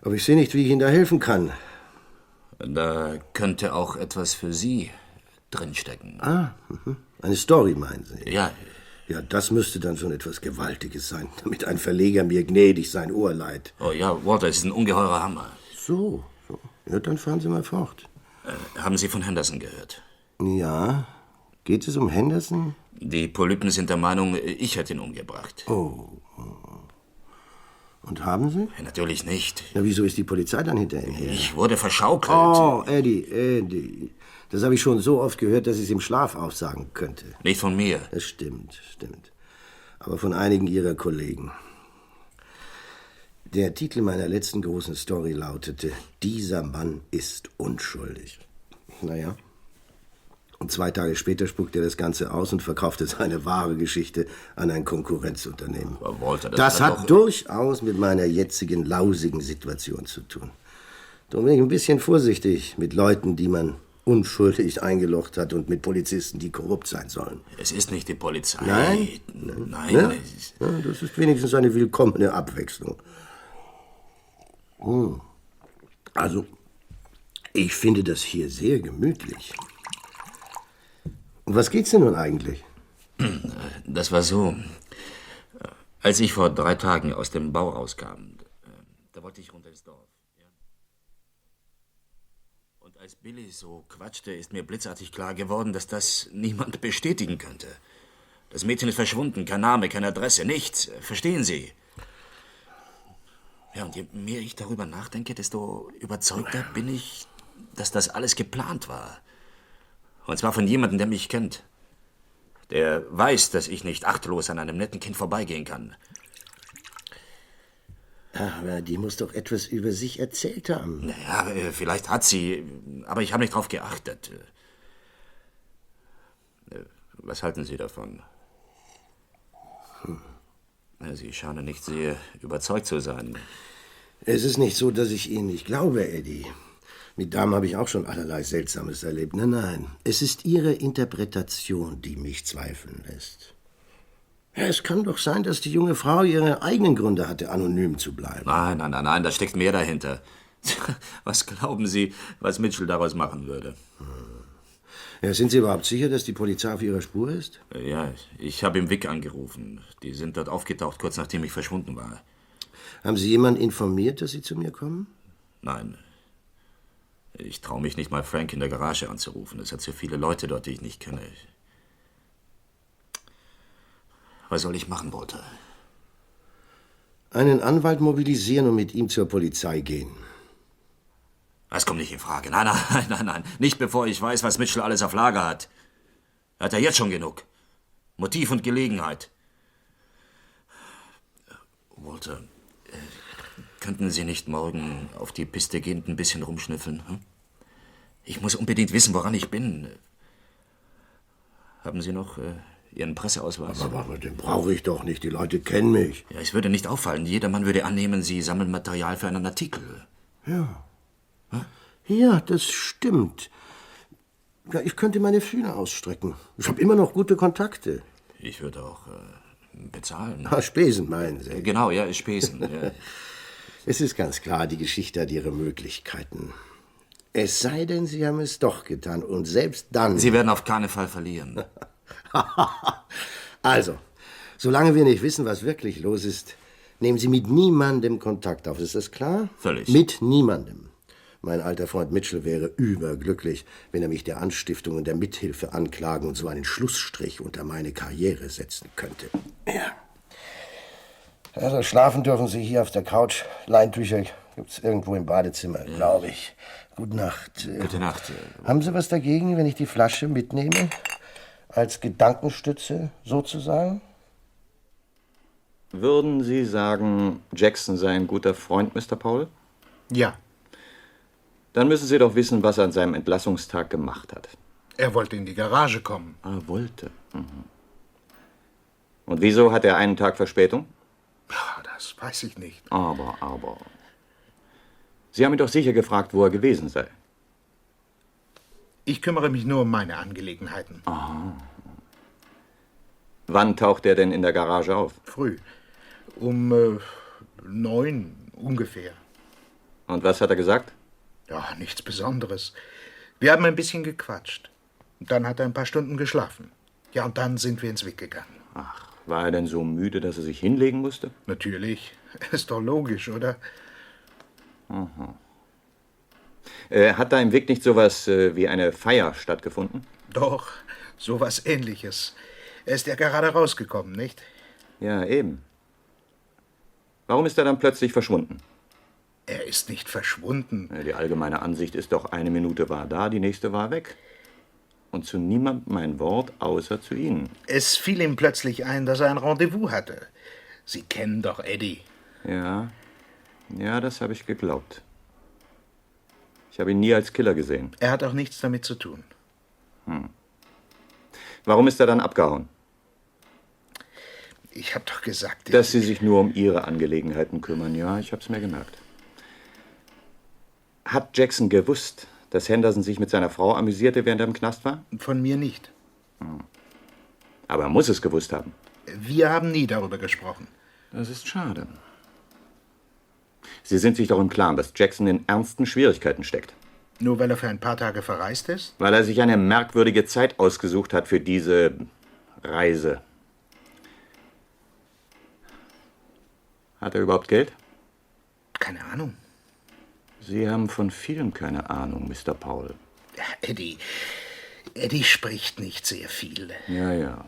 Aber ich sehe nicht, wie ich Ihnen da helfen kann. Da könnte auch etwas für Sie drinstecken. Eine Story, meinen Sie? Ja. Ja, das müsste dann schon etwas Gewaltiges sein, damit ein Verleger mir gnädig sein Ohr leiht. Oh ja, Walter, es ist ein ungeheurer Hammer. So. Ja, dann fahren Sie mal fort. Haben Sie von Henderson gehört? Ja. Geht es um Henderson? Die Polypen sind der Meinung, ich hätte ihn umgebracht. Oh. Und haben Sie? Natürlich nicht. Na, wieso ist die Polizei dann hinter ihm her? Ich wurde verschaukelt. Oh, Eddie. Das habe ich schon so oft gehört, dass ich es im Schlaf aufsagen könnte. Nicht von mir. Das stimmt. Aber von einigen Ihrer Kollegen. Der Titel meiner letzten großen Story lautete: Dieser Mann ist unschuldig. Naja. Und 2 Tage später spuckte er das Ganze aus und verkaufte seine wahre Geschichte an ein Konkurrenzunternehmen. Aber Walter, das hat durchaus mit meiner jetzigen lausigen Situation zu tun. Darum bin ich ein bisschen vorsichtig mit Leuten, die man unschuldig eingelocht hat, und mit Polizisten, die korrupt sein sollen. Es ist nicht die Polizei. Nein. Ja, das ist wenigstens eine willkommene Abwechslung. Also, ich finde das hier sehr gemütlich. Und was geht's denn nun eigentlich? Das war so. Als ich vor 3 Tagen aus dem Bau rauskam, da wollte ich runter ins Dorf. Ja. Und als Billy so quatschte, ist mir blitzartig klar geworden, dass das niemand bestätigen könnte. Das Mädchen ist verschwunden, kein Name, keine Adresse, nichts. Verstehen Sie? Ja, und je mehr ich darüber nachdenke, desto überzeugter bin ich, dass das alles geplant war. Und zwar von jemandem, der mich kennt. Der weiß, dass ich nicht achtlos an einem netten Kind vorbeigehen kann. Aber die muss doch etwas über sich erzählt haben. Naja, vielleicht hat sie, aber ich habe nicht drauf geachtet. Was halten Sie davon? Sie scheinen nicht sehr überzeugt zu sein. Es ist nicht so, dass ich Ihnen nicht glaube, Eddie. Mit Damen habe ich auch schon allerlei Seltsames erlebt. Nein. Es ist Ihre Interpretation, die mich zweifeln lässt. Ja, es kann doch sein, dass die junge Frau ihre eigenen Gründe hatte, anonym zu bleiben. Nein, da steckt mehr dahinter. Was glauben Sie, was Mitchell daraus machen würde? Ja, sind Sie überhaupt sicher, dass die Polizei auf Ihrer Spur ist? Ja, ich habe im Wick angerufen. Die sind dort aufgetaucht, kurz nachdem ich verschwunden war. Haben Sie jemanden informiert, dass Sie zu mir kommen? Nein. Ich traue mich nicht mal, Frank in der Garage anzurufen. Es hat so viele Leute dort, die ich nicht kenne. Was soll ich machen, Walter? Einen Anwalt mobilisieren und mit ihm zur Polizei gehen. Das kommt nicht in Frage. Nein. Nicht bevor ich weiß, was Mitchell alles auf Lager hat. Hat er jetzt schon genug. Motiv und Gelegenheit. Walter, könnten Sie nicht morgen auf die Piste gehen und ein bisschen rumschnüffeln? Hm? Ich muss unbedingt wissen, woran ich bin. Haben Sie noch Ihren Presseausweis? Aber den brauche ich doch nicht. Die Leute kennen mich. Ja, es würde nicht auffallen. Jedermann würde annehmen, Sie sammeln Material für einen Artikel. Ja. Ja, das stimmt. Ja, ich könnte meine Fühler ausstrecken. Ich habe immer noch gute Kontakte. Ich würde auch bezahlen. Spesen meinen Sie? Genau, ja, Spesen. Ja. Es ist ganz klar, die Geschichte hat ihre Möglichkeiten. Es sei denn, Sie haben es doch getan. Und selbst dann... Sie werden auf keinen Fall verlieren. Also, solange wir nicht wissen, was wirklich los ist, nehmen Sie mit niemandem Kontakt auf. Ist das klar? Völlig. Mit niemandem. Mein alter Freund Mitchell wäre überglücklich, wenn er mich der Anstiftung und der Mithilfe anklagen und so einen Schlussstrich unter meine Karriere setzen könnte. Ja. Also schlafen dürfen Sie hier auf der Couch. Leintücher gibt's irgendwo im Badezimmer, glaube ich. Gute Nacht. Gute Nacht. Haben Sie was dagegen, wenn ich die Flasche mitnehme? Als Gedankenstütze sozusagen? Würden Sie sagen, Jackson sei ein guter Freund, Mr. Powell? Ja. Dann müssen Sie doch wissen, was er an seinem Entlassungstag gemacht hat. Er wollte in die Garage kommen. Ah, wollte. Mhm. Und wieso hat er einen Tag Verspätung? Das weiß ich nicht. Aber. Sie haben ihn doch sicher gefragt, wo er gewesen sei. Ich kümmere mich nur um meine Angelegenheiten. Aha. Wann taucht er denn in der Garage auf? Früh. Um 9 ungefähr. Und was hat er gesagt? Ja, nichts Besonderes. Wir haben ein bisschen gequatscht. Dann hat er ein paar Stunden geschlafen. Ja, und dann sind wir ins Wick gegangen. Ach, war er denn so müde, dass er sich hinlegen musste? Natürlich. Ist doch logisch, oder? Aha. Hat da im Wick nicht sowas wie eine Feier stattgefunden? Doch, sowas Ähnliches. Er ist ja gerade rausgekommen, nicht? Ja, eben. Warum ist er dann plötzlich verschwunden? Er ist nicht verschwunden. Die allgemeine Ansicht ist doch, eine Minute war da, die nächste war weg. Und zu niemandem ein Wort, außer zu Ihnen. Es fiel ihm plötzlich ein, dass er ein Rendezvous hatte. Sie kennen doch Eddie. Ja, das habe ich geglaubt. Ich habe ihn nie als Killer gesehen. Er hat auch nichts damit zu tun. Warum ist er dann abgehauen? Ich habe doch gesagt... Dass Sie sich nur um Ihre Angelegenheiten kümmern. Ja, ich habe es mir gemerkt. Hat Jackson gewusst, dass Henderson sich mit seiner Frau amüsierte, während er im Knast war? Von mir nicht. Aber er muss es gewusst haben. Wir haben nie darüber gesprochen. Das ist schade. Sie sind sich doch im Klaren, dass Jackson in ernsten Schwierigkeiten steckt. Nur weil er für ein paar Tage verreist ist? Weil er sich eine merkwürdige Zeit ausgesucht hat für diese Reise. Hat er überhaupt Geld? Keine Ahnung. Sie haben von vielem keine Ahnung, Mr. Powell. Ja, Eddie spricht nicht sehr viel. Ja.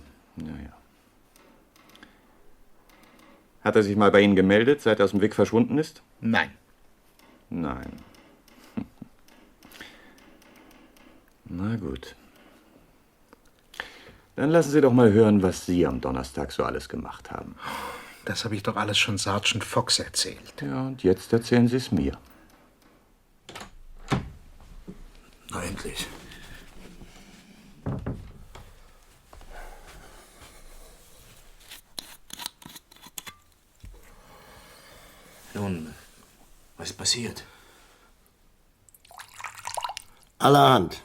Hat er sich mal bei Ihnen gemeldet, seit er aus dem Wick verschwunden ist? Nein. Nein. Na gut. Dann lassen Sie doch mal hören, was Sie am Donnerstag so alles gemacht haben. Das habe ich doch alles schon Sergeant Fox erzählt. Ja, und jetzt erzählen Sie es mir. Na, endlich. Was ist passiert? Allerhand.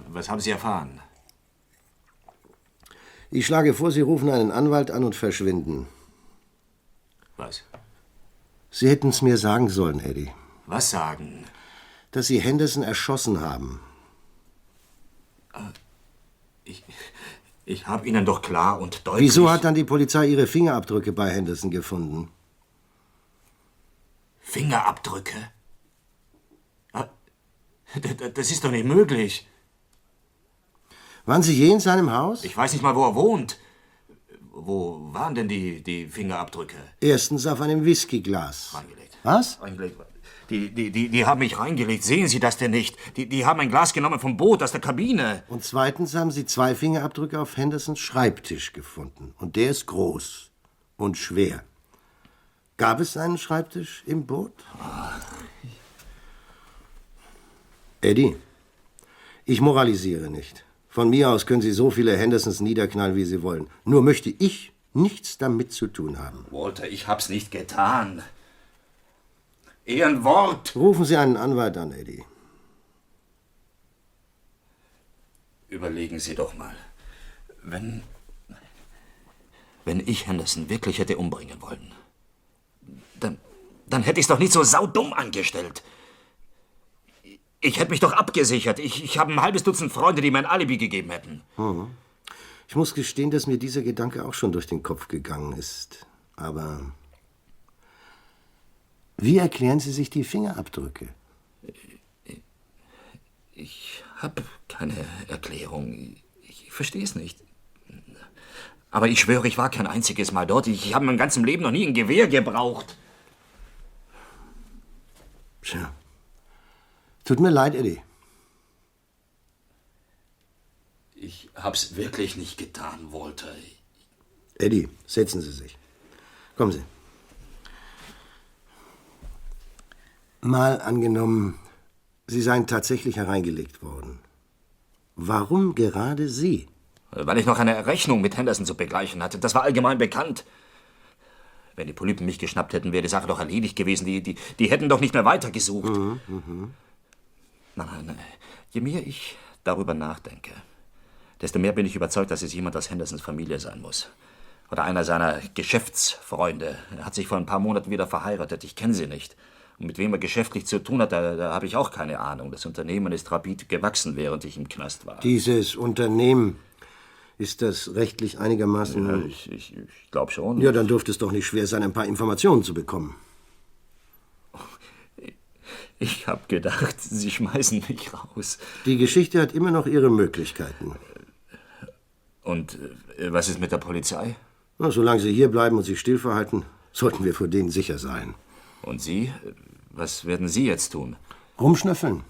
Was haben Sie erfahren? Ich schlage vor, Sie rufen einen Anwalt an und verschwinden. Was? Sie hätten es mir sagen sollen, Eddie. Was sagen? Dass Sie Henderson erschossen haben. Ich habe Ihnen doch klar und deutlich... Wieso hat dann die Polizei Ihre Fingerabdrücke bei Henderson gefunden? Fingerabdrücke? Das ist doch nicht möglich. Waren Sie je in seinem Haus? Ich weiß nicht mal, wo er wohnt. Wo waren denn die Fingerabdrücke? Erstens auf einem Whiskyglas. Reingelegt. Was? Reingelegt. Die haben mich reingelegt. Sehen Sie das denn nicht? Die haben ein Glas genommen vom Boot, aus der Kabine. Und zweitens haben Sie 2 Fingerabdrücke auf Hendersons Schreibtisch gefunden. Und der ist groß und schwer. Gab es einen Schreibtisch im Boot? Eddie, ich moralisiere nicht. Von mir aus können Sie so viele Hendersons niederknallen, wie Sie wollen. Nur möchte ich nichts damit zu tun haben. Walter, ich hab's nicht getan. Eher ein Wort. Rufen Sie einen Anwalt an, Eddie. Überlegen Sie doch mal. Wenn ich Henderson wirklich hätte umbringen wollen, dann hätte ich's doch nicht so saudumm angestellt. Ich hätte mich doch abgesichert. Ich habe ein halbes Dutzend Freunde, die mir ein Alibi gegeben hätten. Ich muss gestehen, dass mir dieser Gedanke auch schon durch den Kopf gegangen ist. Aber wie erklären Sie sich die Fingerabdrücke? Ich habe keine Erklärung. Ich verstehe es nicht. Aber ich schwöre, ich war kein einziges Mal dort. Ich habe in meinem ganzen Leben noch nie ein Gewehr gebraucht. Tja. Tut mir leid, Eddie. Ich hab's wirklich nicht getan, Walter. Eddie, setzen Sie sich. Kommen Sie. Mal angenommen, Sie seien tatsächlich hereingelegt worden. Warum gerade Sie? Weil ich noch eine Rechnung mit Henderson zu begleichen hatte. Das war allgemein bekannt. Wenn die Polypen mich geschnappt hätten, wäre die Sache doch erledigt gewesen. Die hätten doch nicht mehr weitergesucht. Nein. Je mehr ich darüber nachdenke, desto mehr bin ich überzeugt, dass es jemand aus Hendersons Familie sein muss. Oder einer seiner Geschäftsfreunde. Er hat sich vor ein paar Monaten wieder verheiratet. Ich kenne sie nicht. Und mit wem er geschäftlich zu tun hat, da habe ich auch keine Ahnung. Das Unternehmen ist rapide gewachsen, während ich im Knast war. Dieses Unternehmen, ist das rechtlich einigermaßen... Ja, ich glaube schon. Ja, dann dürfte es doch nicht schwer sein, ein paar Informationen zu bekommen. Ich habe gedacht, Sie schmeißen mich raus. Die Geschichte hat immer noch ihre Möglichkeiten. Und was ist mit der Polizei? Na, solange Sie hier bleiben und sich still verhalten, sollten wir vor denen sicher sein. Und Sie? Was werden Sie jetzt tun? Rumschnüffeln.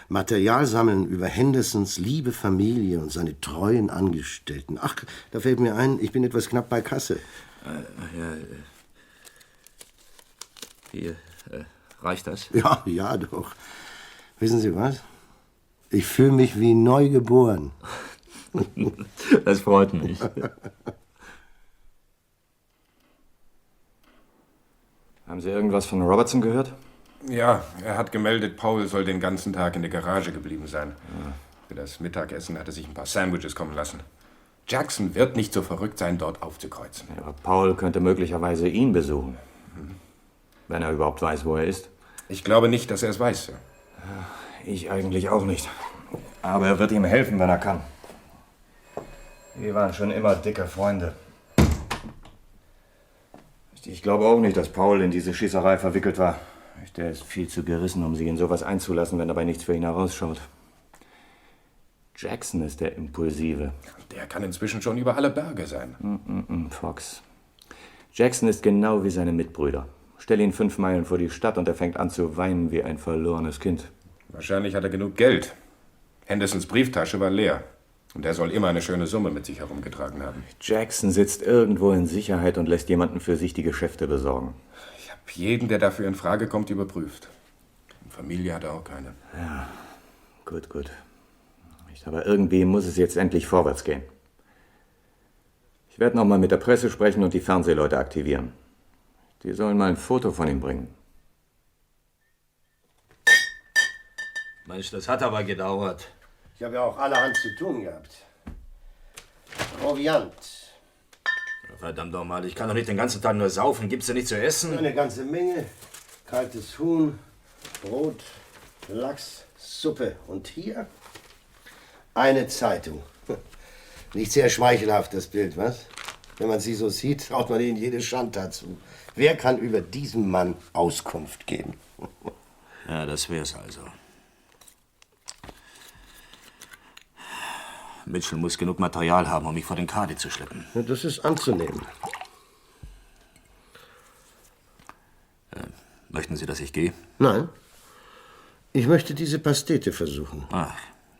Material sammeln über Hendersons liebe Familie und seine treuen Angestellten. Ach, da fällt mir ein, ich bin etwas knapp bei Kasse. Hier, reicht das? Ja, doch. Wissen Sie was? Ich fühle mich wie neu geboren. Das freut mich. Haben Sie irgendwas von Robertson gehört? Ja, er hat gemeldet, Paul soll den ganzen Tag in der Garage geblieben sein. Ja. Für das Mittagessen hat er sich ein paar Sandwiches kommen lassen. Jackson wird nicht so verrückt sein, dort aufzukreuzen. Ja, aber Paul könnte möglicherweise ihn besuchen. Wenn er überhaupt weiß, wo er ist. Ich glaube nicht, dass er es weiß, Sir. Ich eigentlich auch nicht. Aber er wird ihm helfen, wenn er kann. Wir waren schon immer dicke Freunde. Ich glaube auch nicht, dass Paul in diese Schießerei verwickelt war. Der ist viel zu gerissen, um sich in sowas einzulassen, wenn dabei nichts für ihn herausschaut. Jackson ist der Impulsive. Der kann inzwischen schon über alle Berge sein. Fox. Jackson ist genau wie seine Mitbrüder. Stell ihn 5 Meilen vor die Stadt und er fängt an zu weinen wie ein verlorenes Kind. Wahrscheinlich hat er genug Geld. Hendersons Brieftasche war leer. Und er soll immer eine schöne Summe mit sich herumgetragen haben. Jackson sitzt irgendwo in Sicherheit und lässt jemanden für sich die Geschäfte besorgen. Ich habe jeden, der dafür in Frage kommt, überprüft. Familie hat er auch keine. Ja, gut. Aber irgendwie muss es jetzt endlich vorwärts gehen. Ich werde noch mal mit der Presse sprechen und die Fernsehleute aktivieren. Die sollen mal ein Foto von ihm bringen. Mensch, das hat aber gedauert. Ich habe ja auch allerhand zu tun gehabt. Proviant. Verdammt nochmal, ich kann doch nicht den ganzen Tag nur saufen. Gibt's denn nicht zu essen? Eine ganze Menge. Kaltes Huhn, Brot, Lachs, Suppe. Und hier eine Zeitung. Nicht sehr schmeichelhaft, das Bild, was? Wenn man sie so sieht, traut man ihnen jede Schandtat zu. Wer kann über diesen Mann Auskunft geben? Ja, das wär's also. Mitchell muss genug Material haben, um mich vor den Kadi zu schleppen. Ja, das ist anzunehmen. Möchten Sie, dass ich gehe? Nein. Ich möchte diese Pastete versuchen. Ach,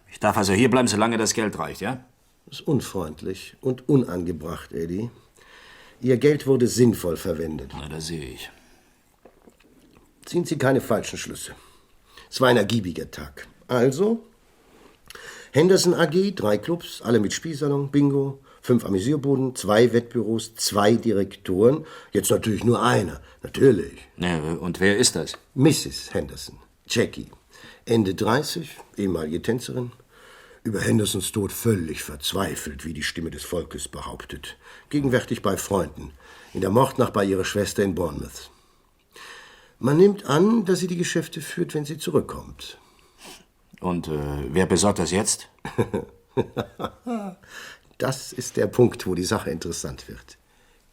ich darf also hier bleiben, solange das Geld reicht, ja? Das ist unfreundlich und unangebracht, Eddie. Ihr Geld wurde sinnvoll verwendet. Na, das sehe ich. Ziehen Sie keine falschen Schlüsse. Es war ein ergiebiger Tag. Also, Henderson AG, 3 Clubs, alle mit Spielsalon, Bingo, 5 Amüsierbuden, 2 Wettbüros, 2 Direktoren. Jetzt natürlich nur einer, natürlich. Ja, und wer ist das? Mrs. Henderson, Jackie. Ende 30, ehemalige Tänzerin. Über Hendersons Tod völlig verzweifelt, wie die Stimme des Volkes behauptet. Gegenwärtig bei Freunden. In der Mordnacht bei ihrer Schwester in Bournemouth. Man nimmt an, dass sie die Geschäfte führt, wenn sie zurückkommt. Und wer besorgt das jetzt? Das ist der Punkt, wo die Sache interessant wird.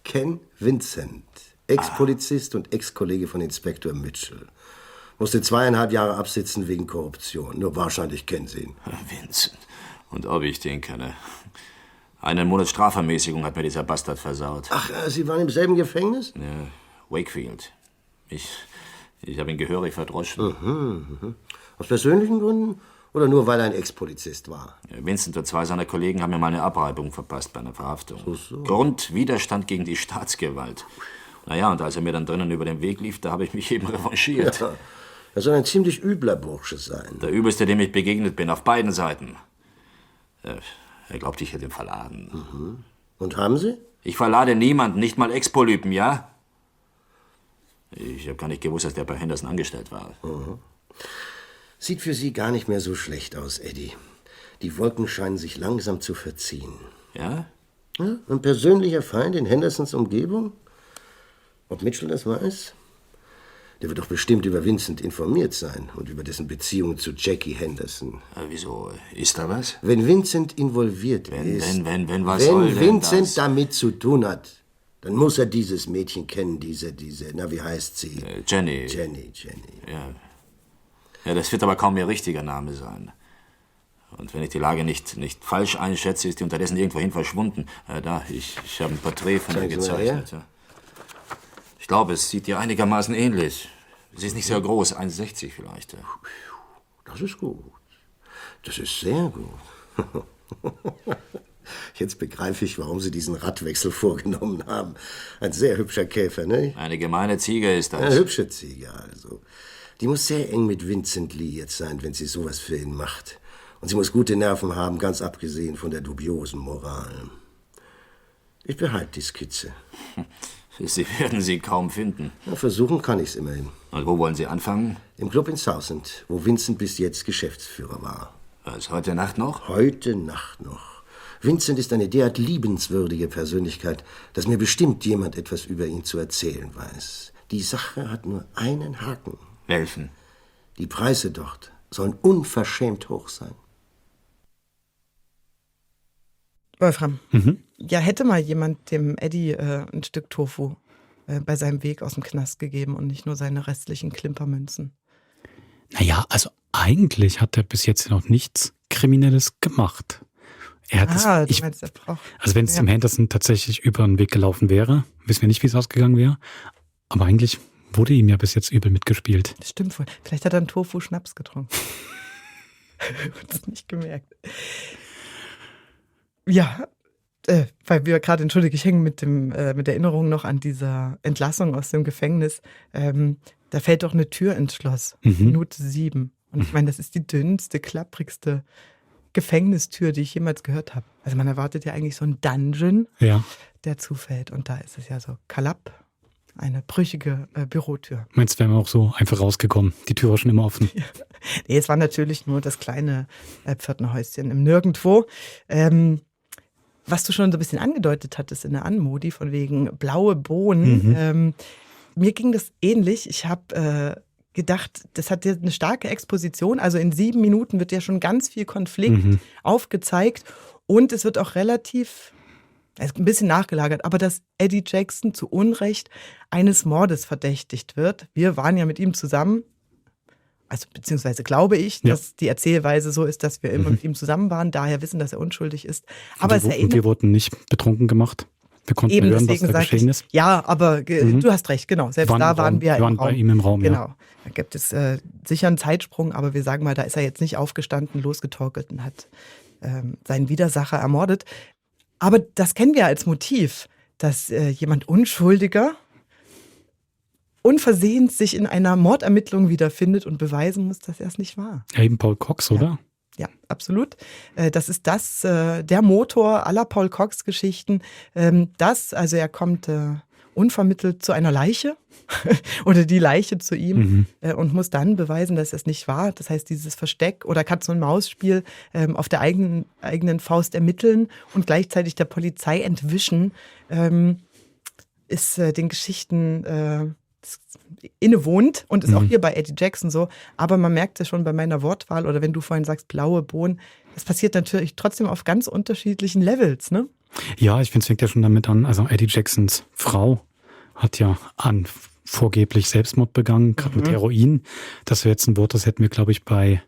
Ken Vincent, Ex-Polizist und Ex-Kollege von Inspektor Mitchell. Musste 2,5 Jahre absitzen wegen Korruption. Nur wahrscheinlich kennen Sie ihn. Vincent. Und ob ich den kenne. Einen Monat Strafvermäßigung hat mir dieser Bastard versaut. Ach, Sie waren im selben Gefängnis? Ja, Wakefield. Ich habe ihn gehörig verdroschen. Aus persönlichen Gründen oder nur, weil er ein Ex-Polizist war? Vincent und 2 seiner Kollegen haben mir mal eine Abreibung verpasst bei einer Verhaftung. Grund Widerstand gegen die Staatsgewalt. Naja, und als er mir dann drinnen über den Weg lief, da habe ich mich eben revanchiert. Ja, er soll ein ziemlich übler Bursche sein. Der übelste, dem ich begegnet bin, auf beiden Seiten. Er glaubt, ich hätte ihn verladen. Und haben Sie? Ich verlade niemanden, nicht mal Ex-Polypen, ja? Ich habe gar nicht gewusst, dass der bei Henderson angestellt war. Sieht für Sie gar nicht mehr so schlecht aus, Eddie. Die Wolken scheinen sich langsam zu verziehen. Ja? Ja, ein persönlicher Feind in Hendersons Umgebung? Ob Mitchell das weiß? Der wird doch bestimmt über Vincent informiert sein und über dessen Beziehung zu Jackie Henderson. Wieso? Ist da was? Wenn Vincent involviert ist... Wenn Vincent damit zu tun hat, dann muss er dieses Mädchen kennen, diese, na, wie heißt sie? Jenny. Jenny. Ja, das wird aber kaum ihr richtiger Name sein. Und wenn ich die Lage nicht falsch einschätze, ist die unterdessen irgendwohin verschwunden. Ich habe ein Porträt von ihr gezeichnet. Ja. Ich glaube, es sieht ihr einigermaßen ähnlich. Sie ist nicht sehr groß, 1,60 vielleicht. Ja. Das ist gut. Das ist sehr gut. Jetzt begreife ich, warum Sie diesen Radwechsel vorgenommen haben. Ein sehr hübscher Käfer, ne? Eine gemeine Ziege ist das. Eine hübsche Ziege, also. Die muss sehr eng mit Vincent liiert sein, wenn sie sowas für ihn macht. Und sie muss gute Nerven haben, ganz abgesehen von der dubiosen Moral. Ich behalte die Skizze. Sie werden sie kaum finden. Ja, versuchen kann ich's immerhin. Und wo wollen Sie anfangen? Im Club in Southend, wo Vincent bis jetzt Geschäftsführer war. Was, heute Nacht noch? Heute Nacht noch. Vincent ist eine derart liebenswürdige Persönlichkeit, dass mir bestimmt jemand etwas über ihn zu erzählen weiß. Die Sache hat nur einen Haken. Welchen? Die Preise dort sollen unverschämt hoch sein. Wolfram, ja, hätte mal jemand dem Eddie ein Stück Tofu bei seinem Weg aus dem Knast gegeben und nicht nur seine restlichen Klimpermünzen? Naja, also eigentlich hat er bis jetzt noch nichts Kriminelles gemacht. Er hat also wenn es dem Henderson tatsächlich über den Weg gelaufen wäre, wissen wir nicht, wie es ausgegangen wäre. Aber eigentlich wurde ihm ja bis jetzt übel mitgespielt. Das stimmt wohl. Vielleicht hat er einen Tofu-Schnaps getrunken. Und es nicht gemerkt. Ja, weil wir gerade, ich hänge mit der Erinnerung noch an dieser Entlassung aus dem Gefängnis. Da fällt doch eine Tür ins Schloss. Minute 7. Und ich meine, das ist die dünnste, klapprigste Gefängnistür, die ich jemals gehört habe. Also man erwartet ja eigentlich so einen Dungeon, der zufällt. Und da ist es ja so Kalapp. eine brüchige Bürotür. Meinst du, wären wir auch so einfach rausgekommen? Die Tür war schon immer offen. Ja. Nee, es war natürlich nur das kleine Pförtnerhäuschen im Nirgendwo. Was du schon so ein bisschen angedeutet hattest in der Anmodi, von wegen blaue Bohnen. Mir ging das ähnlich. Ich habe gedacht, das hat ja eine starke Exposition. Also in 7 Minuten wird ja schon ganz viel Konflikt aufgezeigt. Und es wird auch relativ, ein bisschen nachgelagert, aber dass Eddie Jackson zu Unrecht eines Mordes verdächtigt wird. Wir waren ja mit ihm zusammen. Also beziehungsweise glaube ich, dass die Erzählweise so ist, dass wir immer mit ihm zusammen waren, daher wissen, dass er unschuldig ist. Aber und wir wurden nicht betrunken gemacht. Wir konnten hören, was da geschehen ist. Ja, aber du hast recht, genau. Selbst da waren wir im Raum. Wir waren bei ihm im Raum, genau. Da gibt es sicher einen Zeitsprung, aber wir sagen mal, da ist er jetzt nicht aufgestanden, losgetorkelt und hat seinen Widersacher ermordet. Aber das kennen wir als Motiv, dass jemand Unschuldiger unversehens sich in einer Mordermittlung wiederfindet und beweisen muss, dass er es nicht war. Ja, eben Paul Cox, oder? Ja, absolut. Das ist der Motor aller Paul Cox-Geschichten. Also er kommt unvermittelt zu einer Leiche oder die Leiche zu ihm und muss dann beweisen, dass es nicht war. Das heißt, dieses Versteck- oder Katz-und-Maus-Spiel auf der eigenen Faust ermitteln und gleichzeitig der Polizei entwischen, ist den Geschichten innewohnt und ist auch hier bei Eddie Jackson so. Aber man merkt es schon bei meiner Wortwahl oder wenn du vorhin sagst, blaue Bohnen, das passiert natürlich trotzdem auf ganz unterschiedlichen Levels, ne? Ja, ich finde, es fängt ja schon damit an. Also Eddie Jacksons Frau hat ja vorgeblich Selbstmord begangen, gerade mit Heroin. Das wäre jetzt ein Wort, das hätten wir, glaube ich, bei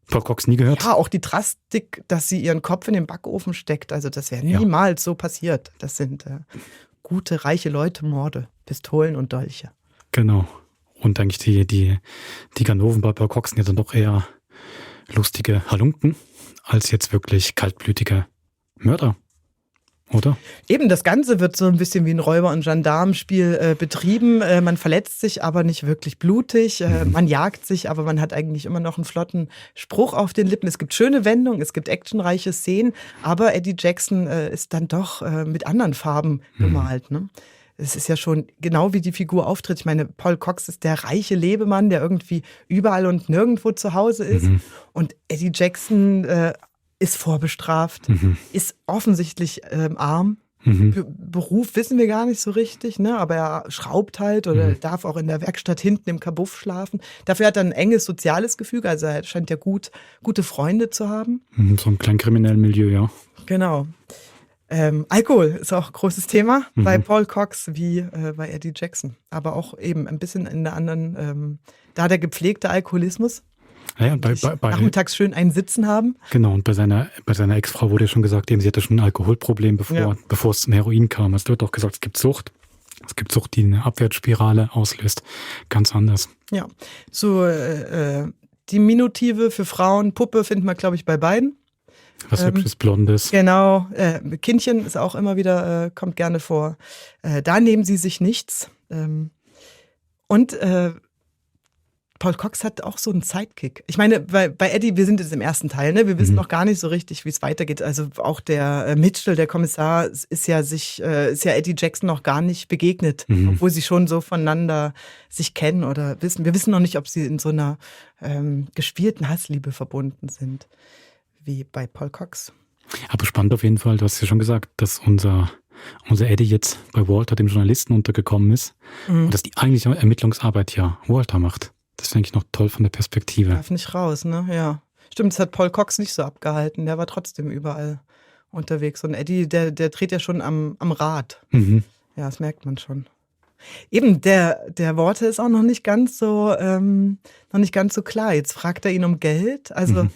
Paul Cox nie gehört. Ja, auch die Drastik, dass sie ihren Kopf in den Backofen steckt. Also das wäre niemals so passiert. Das sind gute, reiche Leute, Morde, Pistolen und Dolche. Genau. Und eigentlich die Ganoven bei Paul Cox sind ja dann doch eher lustige Halunken als jetzt wirklich kaltblütige Mörder, oder? Eben, das Ganze wird so ein bisschen wie ein Räuber- und Gendarmenspiel betrieben. Man verletzt sich, aber nicht wirklich blutig. Man jagt sich, aber man hat eigentlich immer noch einen flotten Spruch auf den Lippen. Es gibt schöne Wendungen, es gibt actionreiche Szenen, aber Eddie Jackson ist dann doch mit anderen Farben gemalt, ne? Es ist ja schon genau wie die Figur auftritt. Ich meine, Paul Cox ist der reiche Lebemann, der irgendwie überall und nirgendwo zu Hause ist. Und Eddie Jackson ist vorbestraft, ist offensichtlich arm. Beruf wissen wir gar nicht so richtig, ne? Aber er schraubt halt oder darf auch in der Werkstatt hinten im Kabuff schlafen. Dafür hat er ein enges soziales Gefüge, also er scheint ja gute Freunde zu haben. So ein klein kriminellen Milieu, ja. Genau. Alkohol ist auch ein großes Thema bei Paul Cox wie bei Eddie Jackson. Aber auch eben ein bisschen in der anderen, da der gepflegte Alkoholismus. Ja, und nachmittags schön einen Sitzen haben. Genau, und bei seiner Ex-Frau wurde ja schon gesagt, sie hatte schon ein Alkoholproblem, bevor es zum Heroin kam. Es wird auch gesagt, es gibt Sucht. Es gibt Sucht, die eine Abwärtsspirale auslöst. Ganz anders. Ja, so Diminutive für Frauen, Puppe finden wir, glaube ich, bei beiden. Was hübsches, Blondes. Genau, Kindchen ist auch immer wieder, kommt gerne vor. Da nehmen sie sich nichts. Und Paul Cox hat auch so einen Sidekick. Ich meine, bei Eddie, wir sind jetzt im ersten Teil, ne? Wir wissen noch gar nicht so richtig, wie es weitergeht. Also auch der Mitchell, der Kommissar, ist ja Eddie Jackson noch gar nicht begegnet, obwohl sie schon so voneinander sich kennen oder wissen. Wir wissen noch nicht, ob sie in so einer gespielten Hassliebe verbunden sind, wie bei Paul Cox. Aber spannend auf jeden Fall, du hast ja schon gesagt, dass unser Eddie jetzt bei Walter, dem Journalisten, untergekommen ist und dass die eigentliche Ermittlungsarbeit ja Walter macht. Das finde ich noch toll von der Perspektive. Darf nicht raus, ne? Ja. Stimmt, das hat Paul Cox nicht so abgehalten. Der war trotzdem überall unterwegs. Und Eddie, der dreht ja schon am Rad. Ja, das merkt man schon. Eben, der Worte ist auch noch nicht ganz so klar. Jetzt fragt er ihn um Geld. Also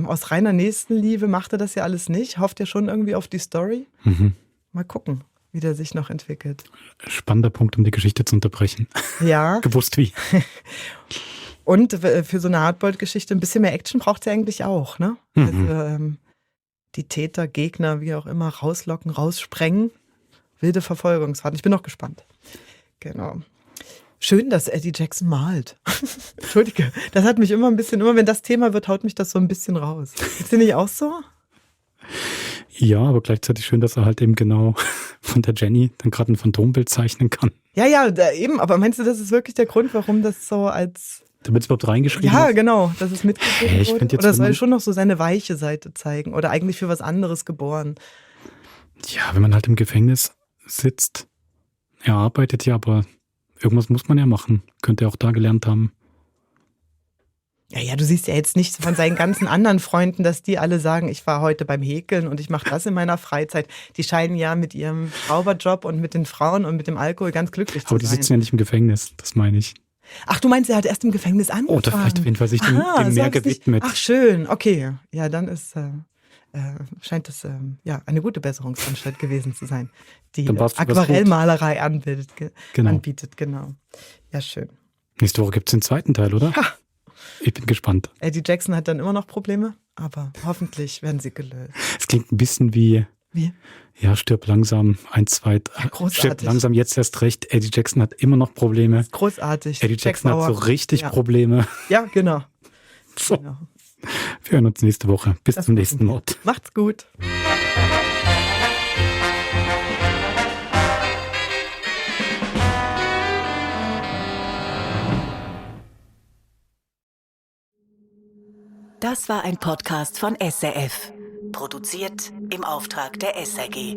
aus reiner Nächstenliebe macht er das ja alles nicht. Hofft ja schon irgendwie auf die Story. Mal gucken, wie der sich noch entwickelt. Spannender Punkt, um die Geschichte zu unterbrechen. Ja. Gewusst wie. Und für so eine Hardboiled-Geschichte ein bisschen mehr Action braucht sie eigentlich auch, ne? Also, die Täter, Gegner, wie auch immer, rauslocken, raussprengen. Wilde Verfolgungsfahrten. Ich bin noch gespannt. Genau. Schön, dass Eddie Jackson malt. Entschuldige, das hat mich immer wenn das Thema wird, haut mich das so ein bisschen raus. Ist dir nicht auch so? Ja, aber gleichzeitig schön, dass er halt eben genau von der Jenny dann gerade ein Phantombild zeichnen kann. Ja, eben. Aber meinst du, das ist wirklich der Grund, warum das so als... Damit es überhaupt reingeschrieben Ja, hast? genau, dass es mitgegeben ich wurde. find jetzt, Oder wenn soll man- schon noch so seine weiche Seite zeigen? Oder eigentlich für was anderes geboren? Ja, wenn man halt im Gefängnis sitzt, er arbeitet ja, aber irgendwas muss man ja machen. Könnte er auch da gelernt haben. Ja, du siehst ja jetzt nicht von seinen ganzen anderen Freunden, dass die alle sagen, ich war heute beim Häkeln und ich mache das in meiner Freizeit. Die scheinen ja mit ihrem Schrauberjob und mit den Frauen und mit dem Alkohol ganz glücklich zu Aber die sein. sitzen ja nicht im Gefängnis, das meine ich. Ach, du meinst, er hat erst im Gefängnis angefangen? Oder vielleicht auf jeden Fall sich dem so mehr hat's nicht- gewidmet. Ach, schön, okay. Ja, dann ist, scheint das eine gute Besserungsanstalt gewesen zu sein, die Dann warst du was Aquarellmalerei anbietet. Genau. Genau. Ja, schön. Nächste Woche gibt es den zweiten Teil, oder? Ja. Ich bin gespannt. Eddie Jackson hat dann immer noch Probleme, aber hoffentlich werden sie gelöst. Es klingt ein bisschen wie... Wie? Ja, stirb langsam, 1, 2, großartig. stirb langsam, jetzt erst recht. Eddie Jackson hat immer noch Probleme. Großartig. Eddie Jackson hat so Jack Bauer. richtig Ja. Probleme. Ja, genau. So. Genau. Wir hören uns nächste Woche. Bis zum nächsten Mord. Macht's gut. Das war ein Podcast von SRF. Produziert im Auftrag der SRG.